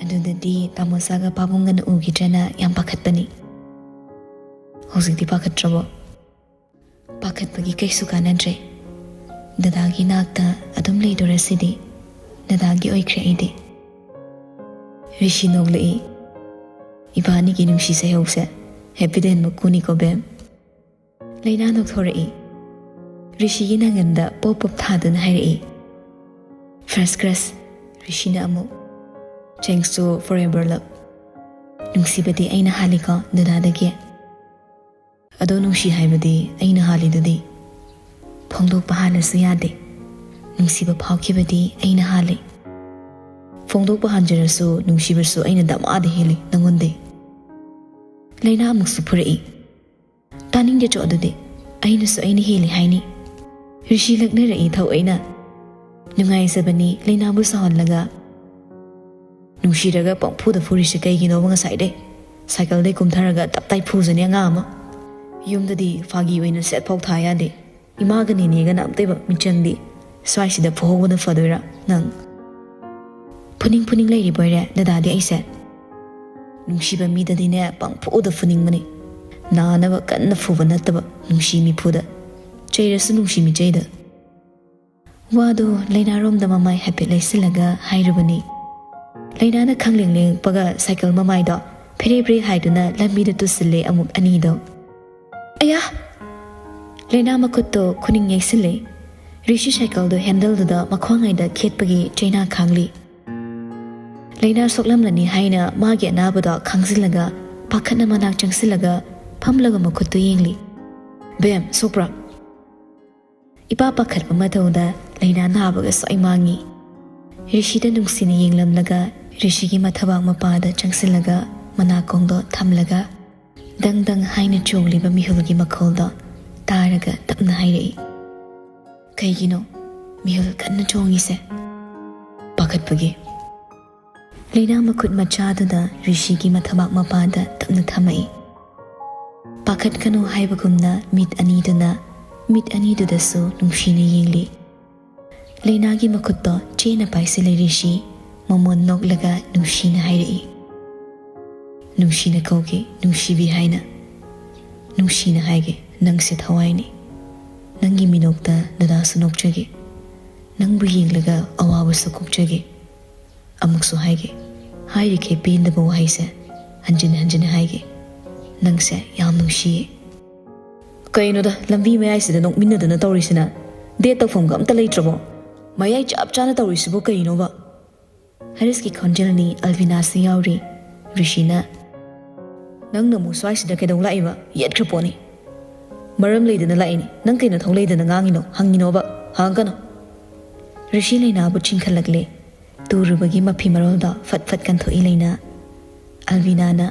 ꯑꯗꯨꯗꯗꯤ ꯇꯥꯃꯣꯆꯥꯒ ꯄꯥꯕꯨꯡꯒꯅ ꯎꯈꯤꯗ꯭ꯔꯅ ꯌꯥꯝ ꯄꯥꯈꯠꯄꯅꯤ꯫ ꯍꯧꯖꯤꯛꯇꯤ ꯄꯥꯈꯠꯇ꯭ꯔꯕꯣ?" "ꯄꯥꯈꯠꯄꯒꯤ ꯀꯩꯁꯨ ꯀꯥꯟꯅꯗ꯭ꯔꯦ꯫ ꯗꯗꯥꯒꯤ ꯅꯥꯛꯇ ꯑꯗꯨꯝ ꯂꯩꯗꯣꯔꯁꯤꯗꯤ꯫ ꯗꯗꯥꯒꯤ ꯑꯣꯏꯈ꯭ꯔꯦ ꯑꯩꯗꯤ꯫" ꯔꯤꯁꯤ ꯅꯣꯛꯂꯛꯏ꯫ "ꯏꯕꯥꯅꯤꯒꯤ ꯅꯨꯡꯁꯤ ꯁꯩꯍꯧꯁꯦ ꯍꯦꯞꯄꯤ ꯗꯦꯟ ꯃꯀꯨꯅꯤꯀꯣ, ꯕꯦꯝ꯫" ꯂꯩꯅꯥ ꯅꯣꯛꯊꯣꯔꯛꯏ꯫ ꯔꯤꯁꯤꯒꯤ ꯅꯪꯒꯟꯗ ꯄꯣꯞ ꯄꯣꯞ ꯊꯥꯗꯨꯅ ꯍꯥꯏꯔꯛꯏ꯫ "First crush," ꯔꯤꯁꯤꯅ ꯑꯃꯨꯛ꯫ "Thanks to forever love." "ꯅꯨꯡꯁꯤꯕꯗꯤ ꯑꯩꯅ ꯍꯥꯜꯂꯤꯀꯣ ꯗꯗꯥꯗꯒꯤ꯫ ꯑꯗꯣ ꯅꯨꯡꯁꯤ ꯍꯥꯏꯕꯗꯤ ꯑꯩꯅ ꯍꯥꯜꯂꯤꯗꯨꯗꯤ꯫ ꯐꯣꯡꯗꯣꯛꯄ ꯍꯥꯜꯂꯁꯨ ꯌꯥꯗꯦ꯫ ꯅꯨꯡꯁꯤꯕ ꯐꯥꯎꯈꯤꯕꯗꯤ ꯑꯩꯅ ꯍꯥꯜꯂꯤ꯫ ꯐꯣꯡꯗꯣꯛꯄ ꯍꯥꯟꯖꯔꯁꯨ ꯅꯨꯡꯁꯤꯕꯁꯨ ꯑꯩꯅ ꯗꯃꯥꯗ ꯍꯦꯜꯂꯤ ꯅꯪꯉꯣꯟꯗꯩ꯫" ꯂꯩꯅꯥ ꯑꯃꯨꯛꯁꯨ ꯐꯨꯔꯛꯏ꯫ "ꯇꯥꯅꯤꯡꯗꯦ ꯆꯣ ꯑꯗꯨꯗꯤ꯫ ꯑꯩꯅꯁꯨ ꯑꯩꯅ ꯍꯦꯜꯂꯤ ꯍꯥꯏꯅꯤ꯫" ꯔꯤꯁꯤ ꯂꯛꯅꯔꯛꯏ ꯊꯑꯣꯏꯅ꯫ ꯅꯨꯡꯉꯥꯏꯖꯕꯅꯤ ꯂꯩꯅꯥꯕꯨ ꯁꯥꯎꯍꯜꯂꯒ꯫ "ꯅꯨꯡꯁꯤꯔꯒ ꯄꯪꯐꯨꯗ ꯐꯨꯔꯤꯁꯦ ꯀꯩꯒꯤꯅꯣꯕ ꯉꯁꯥꯏꯗꯩ? ꯁꯥꯏꯀꯜꯗꯩ ꯀꯨꯝꯊꯔꯒ ꯇꯞꯇꯥꯏ ꯐꯨꯖꯅꯤ ꯑꯉꯥꯡ ꯑꯃ꯫ ꯌꯨꯝꯗꯗꯤ ꯐꯥꯒꯤ ꯑꯣꯏꯅ ꯁꯦꯠ ꯐꯥꯎ ꯊꯥ ꯌꯥꯗꯦ꯫ ꯏꯃꯥꯒ ꯅꯦꯅꯦꯒꯅ ꯑꯝꯇꯩꯕ ꯃꯤꯆꯪꯗꯤ꯫ ꯁ꯭ꯋꯥꯏꯁꯤꯗ ꯐꯨꯍꯧꯕꯅ ꯐꯗꯣꯏꯔꯥ ꯅꯪ?" "ꯐꯨꯅꯤꯡ ꯐꯨꯅꯤꯡ ꯂꯩꯔꯤꯕꯣꯏꯔꯦ ꯗꯗꯥꯗꯤ ꯑꯩꯁꯦ?" "ꯅꯨꯡꯁꯤꯕ ꯃꯤꯗꯗꯤꯅꯦ ꯄꯪꯐꯨꯗ ꯐꯨꯅꯤꯡꯕꯅꯤ꯫ ꯅꯥꯅꯕ ꯀꯟꯅ ꯐꯨꯕ ꯅꯠꯇꯕ, ꯅꯨꯡꯁꯤ ꯃꯤꯐꯨꯗ꯫ ꯆꯩꯔꯁꯨ ꯅꯨꯡꯁꯤ ꯃꯤꯆꯩꯗ꯫" ꯋꯥꯗꯨ ꯂꯩꯅꯥꯔꯣꯝꯗ ꯃꯃꯥꯏ ꯍꯥꯏꯐꯦꯠ ꯂꯩꯁꯤꯜꯂꯒ ꯍꯥꯏꯔꯨꯕꯅꯤ꯫ ꯂꯩꯅꯥꯅ ꯈꯪꯂꯦꯡ ꯂꯦꯡꯉꯛꯄꯒ ꯁꯥꯏꯀꯜ ꯃꯃꯥꯏꯗꯣ ꯐꯦꯔꯦ ꯐꯦꯔꯦ ꯍꯥꯏꯗꯨꯅ ꯂꯝꯕꯤꯗ ꯇꯨꯁꯤꯜꯂꯦ ꯑꯃꯨꯛ ꯑꯅꯤꯗꯣ꯫ "ꯑꯌꯥ!" ꯂꯩꯅꯥ ꯃꯈꯨꯠꯇꯣ ꯈꯨꯅꯤꯡ ꯌꯩꯁꯤꯜꯂꯦ꯫ ꯔꯤꯁꯤ ꯁꯥꯏꯀꯜꯗꯣ ꯍꯦꯟꯗꯜꯗꯨꯗ ꯃꯈ꯭ꯋꯥꯡꯉꯩꯗ ꯈꯦꯠꯄꯒꯤ ꯆꯩꯅꯥ ꯈꯥꯡꯂꯤ꯫ ꯂꯩꯅꯥ ꯁꯣꯛꯂꯝꯂꯅꯤ ꯍꯥꯏꯅ ꯃꯥꯒꯤ ꯑꯅꯥꯕꯗꯣ ꯈꯥꯡꯖꯤꯜꯂꯒ ꯄꯥꯈꯠꯅ ꯃꯅꯥꯛ ꯆꯪꯁꯤꯜꯂꯒ ꯐꯝꯂꯒ ꯃꯈꯨꯠꯇꯨ ꯌꯦꯡꯂꯤ꯫ "ꯕꯦꯝ, ꯁꯣꯛꯄ꯭ꯔꯥ?" ꯏꯄꯥ ꯄꯥꯈꯠꯄ ꯃꯇꯧꯗ ꯂꯩꯅꯥ ꯅꯥꯕꯒ ꯁ꯭ꯋꯥꯏ ꯃꯥꯡꯉꯤ꯫ ꯔꯤꯁꯤꯗ ꯅꯨꯡꯁꯤꯅ ꯌꯦꯡꯂꯝꯂꯒ ꯔꯤꯁꯤꯒꯤ ꯃꯊꯕꯥꯛ ꯃꯄꯥꯗ ꯆꯪꯁꯤꯜꯂꯒ ꯃꯅꯥꯀꯣꯡꯗꯣ ꯊꯝꯂꯒ ꯗꯪ ꯗꯪ ꯍꯥꯏꯅ ꯆꯣꯡꯂꯤꯕ ꯃꯤꯍꯨꯜꯒꯤ ꯃꯈꯣꯜꯗꯣ ꯇꯥꯔꯒ ꯇꯞꯅ ꯍꯥꯏꯔꯛꯏ, "ꯀꯩꯒꯤꯅꯣ ꯃꯤꯍꯨꯜ ꯀꯟꯅ ꯆꯣꯡꯉꯤꯁꯦ?" "ꯄꯥꯈꯠꯄꯒꯤ꯫" ꯂꯩꯅꯥ ꯃꯈꯨꯠ ꯃꯆꯥꯗꯨꯅ ꯔꯤꯁꯤꯒꯤ ꯃꯊꯕꯥꯛ ꯃꯄꯥꯗ ꯇꯞꯅ ꯊꯝꯃꯛꯏ꯫ ꯄꯥꯈꯠꯀꯅꯨ ꯍꯥꯏꯕꯒꯨꯝꯅ ꯃꯤꯠ ꯑꯅꯤꯗꯨꯅ ꯃꯤꯠ ꯑꯅꯤꯗꯨꯗꯁꯨ ꯅꯨꯡꯁꯤꯅ ꯌꯦꯡꯂꯤ꯫ ꯂꯩꯅꯥꯒꯤ ꯃꯈꯨꯠꯇꯣ ꯆꯦꯅ ꯄꯥꯏꯁꯤꯜꯂꯦ ꯔꯤꯁꯤ꯫ ꯃꯃꯣꯟ ꯅꯣꯛꯂꯒ ꯅꯨꯡꯁꯤꯅ ꯍꯥꯏꯔꯛꯏ, "ꯅꯨꯡꯁꯤꯅ ꯀꯧꯒꯦ, ꯅꯨꯡꯁꯤꯕꯤ ꯍꯥꯏꯅ꯫ ꯅꯨꯡꯁꯤꯅ ꯍꯥꯏꯒꯦ, ꯅꯪꯁꯦ ꯊꯋꯥꯏꯅꯤ꯫ ꯅꯪꯒꯤ ꯃꯤꯅꯣꯛꯇ ꯗꯗꯥꯁꯨ ꯅꯣꯛꯆꯒꯦ꯫ ꯅꯪꯕꯨ ꯌꯦꯡꯂꯒ ꯑꯋꯥꯕꯁꯨ ꯀꯣꯛꯆꯒꯦ꯫ ꯑꯃꯨꯛꯁꯨ ꯍꯥꯏꯒꯦ, ꯍꯥꯏꯔꯤꯈꯩ ꯄꯦꯟꯗꯕ ꯋꯥꯍꯩꯁꯦ ꯍꯟꯖꯤꯟ ꯍꯟꯖꯤꯟ ꯍꯥꯏꯒꯦ꯫ ꯅꯪꯁꯦ ꯌꯥꯝ ꯅꯨꯡꯁꯤꯌꯦ꯫" "ꯀꯩꯅꯣꯗ, ꯂꯝꯕꯤ ꯃꯌꯥꯏꯁꯤꯗ ꯅꯣꯛꯃꯤꯟꯅꯗꯅ ꯇꯧꯔꯤꯁꯤꯅ? ꯗꯦꯠ ꯇꯧꯐꯝꯒ ꯑꯝꯇ ꯂꯩꯇ꯭ꯔꯕꯣ? ꯃꯌꯥꯏ ꯆꯞ ꯆꯥꯅ ꯇꯧꯔꯤꯁꯤꯕꯨ ꯀꯩꯅꯣꯕ?" ꯍꯔꯤꯁꯀꯤ ꯈꯣꯟꯖꯦꯜꯅꯤ, ꯑꯜꯕꯤꯅꯥꯁꯨ ꯌꯥꯎꯔꯤ꯫ ꯔꯤꯁꯤꯅ, "ꯅꯪꯅ ꯑꯃꯨꯛ ꯁ꯭ꯋꯥꯏꯁꯤꯗ ꯀꯩꯗꯧ ꯂꯥꯛꯏꯕ? ꯌꯦꯠꯈ꯭ꯔ ꯄꯣꯠꯅꯤ꯫ ꯃꯔꯝ ꯂꯩꯗꯅ ꯂꯥꯛꯏꯅꯤ꯫ ꯅꯪ ꯀꯩ ꯅꯊꯧ ꯂꯩꯗꯅ ꯉꯥꯡꯉꯤꯅꯣ? ꯍꯪꯉꯤꯅꯣꯕ? ꯍꯪꯉꯛꯀꯅꯨ꯫" ꯔꯤꯁꯤ ꯂꯩꯅꯥꯕꯨ ꯆꯤꯡꯈꯠꯂꯛꯂꯦ꯫ ꯇꯨꯔꯨꯕꯒꯤ ꯃꯐꯤ ꯃꯔꯣꯜꯗꯣ ꯐꯠ ꯐꯠ ꯀꯟꯊꯣꯛꯏ ꯂꯩꯅꯥ꯫ ꯑꯜꯕꯤꯅꯥꯅ,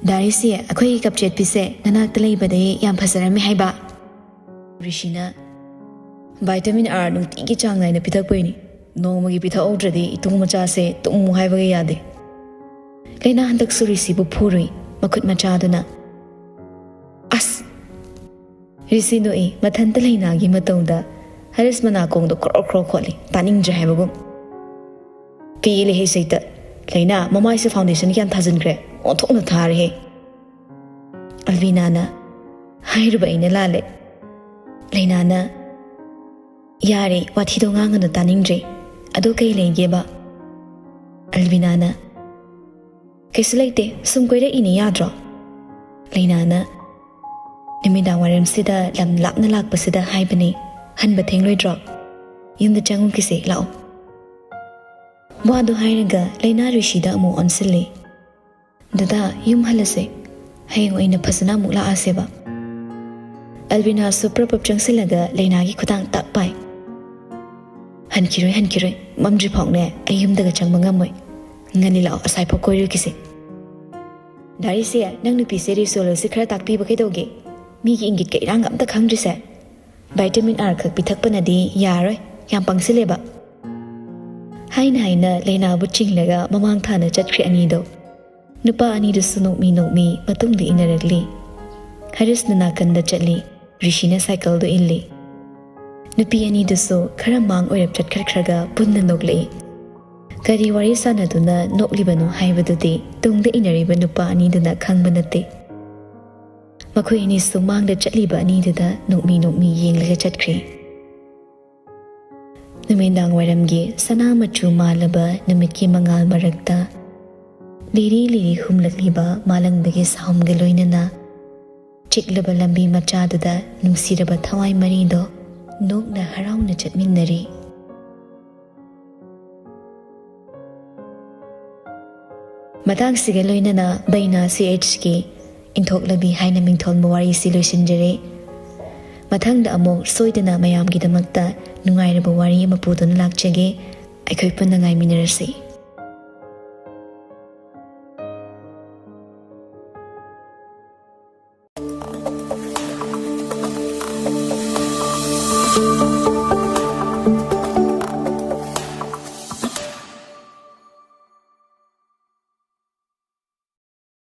"ꯗꯥ ꯔꯤꯁꯤ, ꯑꯩꯈꯣꯏꯒꯤ ꯀꯞ ꯆꯦꯠꯄꯤꯁꯦ ꯅꯅꯥꯛꯇ ꯂꯩꯕꯗꯩ ꯌꯥꯝ ꯐꯖꯔꯝꯃꯦ ꯍꯥꯏꯕ?" ꯔꯤꯁꯤꯅ, "ꯚꯥꯏꯇꯥꯃꯤꯟ ꯑꯥꯔ ꯅꯨꯡꯇꯤꯒꯤ ꯆꯥꯡ ꯅꯥꯏꯅ ꯄꯤꯊꯛꯄꯩꯅꯤ꯫ ꯅꯣꯡꯃꯒꯤ ꯄꯤꯊꯛꯍꯧꯗ꯭ꯔꯗꯤ ꯏꯇꯨ ꯃꯆꯥꯁꯦ ꯇꯨꯝꯃꯨ ꯍꯥꯏꯕꯒ ꯌꯥꯗꯦ꯫" ꯂꯩꯅꯥ ꯍꯟꯗꯛꯁꯨ ꯔꯤꯁꯤꯕꯨ ꯐꯨꯔꯨꯏ ꯃꯈꯨꯠ ꯃꯆꯥꯗꯨꯅ꯫ "ꯑꯁ!" ꯔꯤꯁꯤ ꯅꯣꯛꯏ, ꯃꯊꯟꯇ ꯂꯩꯅꯥꯒꯤ ꯃꯇꯧꯗ꯫ ꯍꯔꯤꯁ ꯃꯅꯥꯀꯣꯡꯗꯣ ꯈ꯭ꯔꯣꯛ ꯈ꯭ꯔꯣꯛ ꯈꯣꯠꯂꯤ, ꯇꯥꯅꯤꯡꯗ꯭ꯔꯦ ꯍꯥꯏꯕꯒꯨꯝ꯫ "ꯄꯦꯜꯂꯦꯍꯦ ꯁꯩꯇ꯫ ꯂꯩꯅꯥ, ꯃꯃꯥꯏꯁꯦ ꯐꯥꯎꯟꯗꯦꯁꯟ ꯀꯌꯥꯝ ꯊꯥꯖꯤꯟꯈ꯭ꯔꯦ? ꯑꯣꯟꯊꯣꯛꯅ ꯊꯥꯔꯦꯍꯦ꯫" ꯑꯜꯕꯤꯅꯥꯅ, "ꯍꯥꯏꯔꯨꯕ ꯑꯩꯅ ꯂꯥꯜꯂꯦ꯫" ꯂꯩꯅꯥꯅ, "ꯌꯥꯔꯦ, ꯋꯥꯊꯤꯗꯣ ꯉꯥꯡꯒꯅꯨ, ꯇꯥꯅꯤꯡꯗ꯭ꯔꯦ꯫ ꯑꯗꯣ ꯀꯩ ꯂꯩꯒꯦꯕ?" ꯑꯜꯕꯤꯅꯥꯅ, "ꯀꯩꯁꯨ ꯂꯩꯇꯦ, ꯁꯨꯝ ꯀꯣꯏꯔꯛꯏꯅꯦ, ꯌꯥꯗ꯭ꯔꯣ?" ꯂꯩꯅꯥꯅ, "ꯅꯨꯃꯤꯗꯥꯡ ꯋꯥꯏꯔꯝꯁꯤꯗ ꯂꯝ ꯂꯥꯞꯅ ꯂꯥꯛꯄꯁꯤꯗ ꯍꯥꯏꯕꯅꯦ, ꯍꯟꯕ ꯊꯦꯡꯂꯣꯏꯗ꯭ꯔꯣ? ꯌꯨꯝꯗ ꯆꯪꯉꯨꯈꯤꯁꯦ, ꯂꯥꯛꯑꯣ꯫" ꯋꯥꯗꯨ ꯍꯥꯏꯔꯒ ꯂꯩꯅꯥ ꯔꯤꯁꯤꯗ ꯑꯃꯨꯛ ꯑꯣꯟꯁꯤꯜꯂꯤ꯫ "ꯗꯗꯥ, ꯌꯨꯝ ꯍꯜꯂꯁꯦ꯫ ꯍꯌꯦꯡ ꯑꯣꯏꯅ ꯐꯖꯅ ꯑꯃꯨꯛ ꯂꯥꯛꯑꯁꯦꯕ꯫" ꯑꯜꯕꯤꯅꯥꯁꯨ ꯄ꯭ꯔꯞ ꯄ꯭ꯔꯞ ꯆꯪꯁꯤꯜꯂꯒ ꯂꯩꯅꯥꯒꯤ ꯈꯨꯗꯥꯡ ꯇꯛ ꯄꯥꯏ꯫ "ꯍꯟꯈꯤꯔꯣꯏ, ꯍꯟꯈꯤꯔꯣꯏ꯫ ꯃꯝꯗ꯭ꯔꯤ ꯐꯥꯎꯅꯦ ꯑꯩ ꯌꯨꯝꯗꯒ ꯆꯪꯕ ꯉꯝꯃꯣꯏ꯫ ꯉꯜꯂꯤ ꯂꯥꯛꯑꯣ, ꯑꯁꯥꯏꯐꯥꯎ ꯀꯣꯏꯔꯨꯈꯤꯁꯦ꯫" "ꯗꯥꯔꯤꯁꯦ, ꯅꯪ ꯅꯨꯄꯤꯁꯦ ꯔꯤꯁꯣꯜ ꯑꯁꯤ ꯈꯔ ꯇꯥꯛꯄꯤꯕ ꯀꯩꯗꯧꯒꯦ? ꯃꯤꯒꯤ ꯏꯪꯒꯤꯠꯀ ꯏꯔꯥꯡꯒ ꯑꯝꯇ ꯈꯪꯗ꯭ꯔꯤꯁꯦ꯫ ꯚꯥꯏꯇꯥꯃꯤꯟ ꯑꯥꯔ ꯈꯛ ꯄꯤꯊꯛꯄꯅꯗꯤ ꯌꯥꯔꯣꯏ, ꯌꯥꯝ ꯄꯪꯁꯤꯜꯂꯦꯕ꯫" ꯍꯥꯏꯅ ꯍꯥꯏꯅ ꯂꯩꯅꯥꯕꯨ ꯆꯤꯡꯂꯒ ꯃꯃꯥꯡ ꯊꯥꯅ ꯆꯠꯈ꯭ꯔꯦ ꯑꯅꯤꯗꯣ꯫ ꯅꯨꯄꯥ ꯑꯅꯤꯗꯨꯁꯨ ꯅꯣꯛꯃꯤ ꯅꯣꯛꯃꯤ ꯃꯇꯨꯡꯗ ꯏꯟꯅꯔꯛꯂꯤ꯫ ꯍꯔꯤꯁꯅ ꯅꯥꯀꯟꯗ ꯆꯠꯂꯤ, ꯔꯤꯁꯤꯅ ꯁꯥꯏꯀꯜꯗꯨ ꯏꯜꯂꯤ꯫ ꯅꯨꯄꯤ ꯑꯅꯤꯗꯨꯁꯨ ꯈꯔ ꯃꯥꯡ ꯑꯣꯏꯔꯞ ꯆꯠꯈꯠꯈ꯭ꯔꯒ ꯄꯨꯟꯅ ꯅꯣꯛꯂꯛꯏ꯫ ꯀꯔꯤ ꯋꯥꯔꯤ ꯁꯥꯟꯅꯗꯨꯅ ꯅꯣꯛꯂꯤꯕꯅꯣ ꯍꯥꯏꯕꯗꯨꯗꯤ ꯇꯨꯡꯗ ꯏꯟꯅꯔꯤꯕ ꯅꯨꯄꯥ ꯑꯅꯤꯗꯨꯅ ꯈꯪꯕ ꯅꯠꯇꯦ꯫ ꯃꯈꯣꯏ ꯑꯅꯤꯁꯨ ꯃꯥꯡꯗ ꯆꯠꯂꯤꯕ ꯑꯅꯤꯗꯨꯗ ꯅꯣꯛꯃꯤ ꯅꯣꯛꯃꯤ ꯌꯦꯡꯂꯒ ꯆꯠꯈ꯭ꯔꯦ꯫ ꯅꯨꯃꯤꯗꯥꯡ ꯋꯥꯏꯔꯝꯒꯤ ꯁꯅꯥ ꯃꯆꯨ ꯃꯥꯜꯂꯕ ꯅꯨꯃꯤꯠꯀꯤ ꯃꯉꯥꯜ ꯃꯔꯛꯇ ꯂꯤꯔꯤ ꯂꯤꯔꯤ ꯍꯨꯝꯂꯛꯂꯤꯕ ꯃꯥꯂꯪꯕꯒꯤ ꯁꯥꯍꯨꯝꯒ ꯂꯣꯏꯅꯅ ꯆꯤꯛꯂꯕ ꯂꯝꯕꯤ ꯃꯆꯥꯗꯨꯗ ꯅꯨꯡꯁꯤꯔꯕ ꯊꯋꯥꯏ ꯃꯔꯤꯗꯣ ꯅꯣꯛꯅ ꯍꯔꯥꯎꯅ ꯆꯠꯃꯤꯟꯅꯔꯤ꯫ ꯃꯇꯥꯡꯁꯤꯒ ꯂꯣꯏꯅꯅ ꯕꯩꯅꯥ ꯁꯤ ꯑꯩꯆꯀꯤ ꯏꯟꯊꯣꯛꯂꯕꯤ ꯍꯥꯏꯅ ꯃꯤꯡꯊꯣꯟꯕ ꯋꯥꯔꯤꯁꯤ ꯂꯣꯏꯁꯤꯟꯖꯔꯦ꯫ ꯃꯊꯪꯗ ꯑꯃꯨꯛ ꯁꯣꯏꯗꯅ ꯃꯌꯥꯝꯒꯤꯗꯃꯛꯇ ꯅꯨꯡꯉꯥꯏꯔꯕ ꯋꯥꯔꯤ ꯑꯃ ꯄꯨꯗꯨꯅ ꯂꯥꯛꯆꯒꯦ꯫ ꯑꯩꯈꯣꯏ ꯄꯨꯟꯅ ꯉꯥꯏꯃꯤꯟꯅꯔꯁꯤ꯫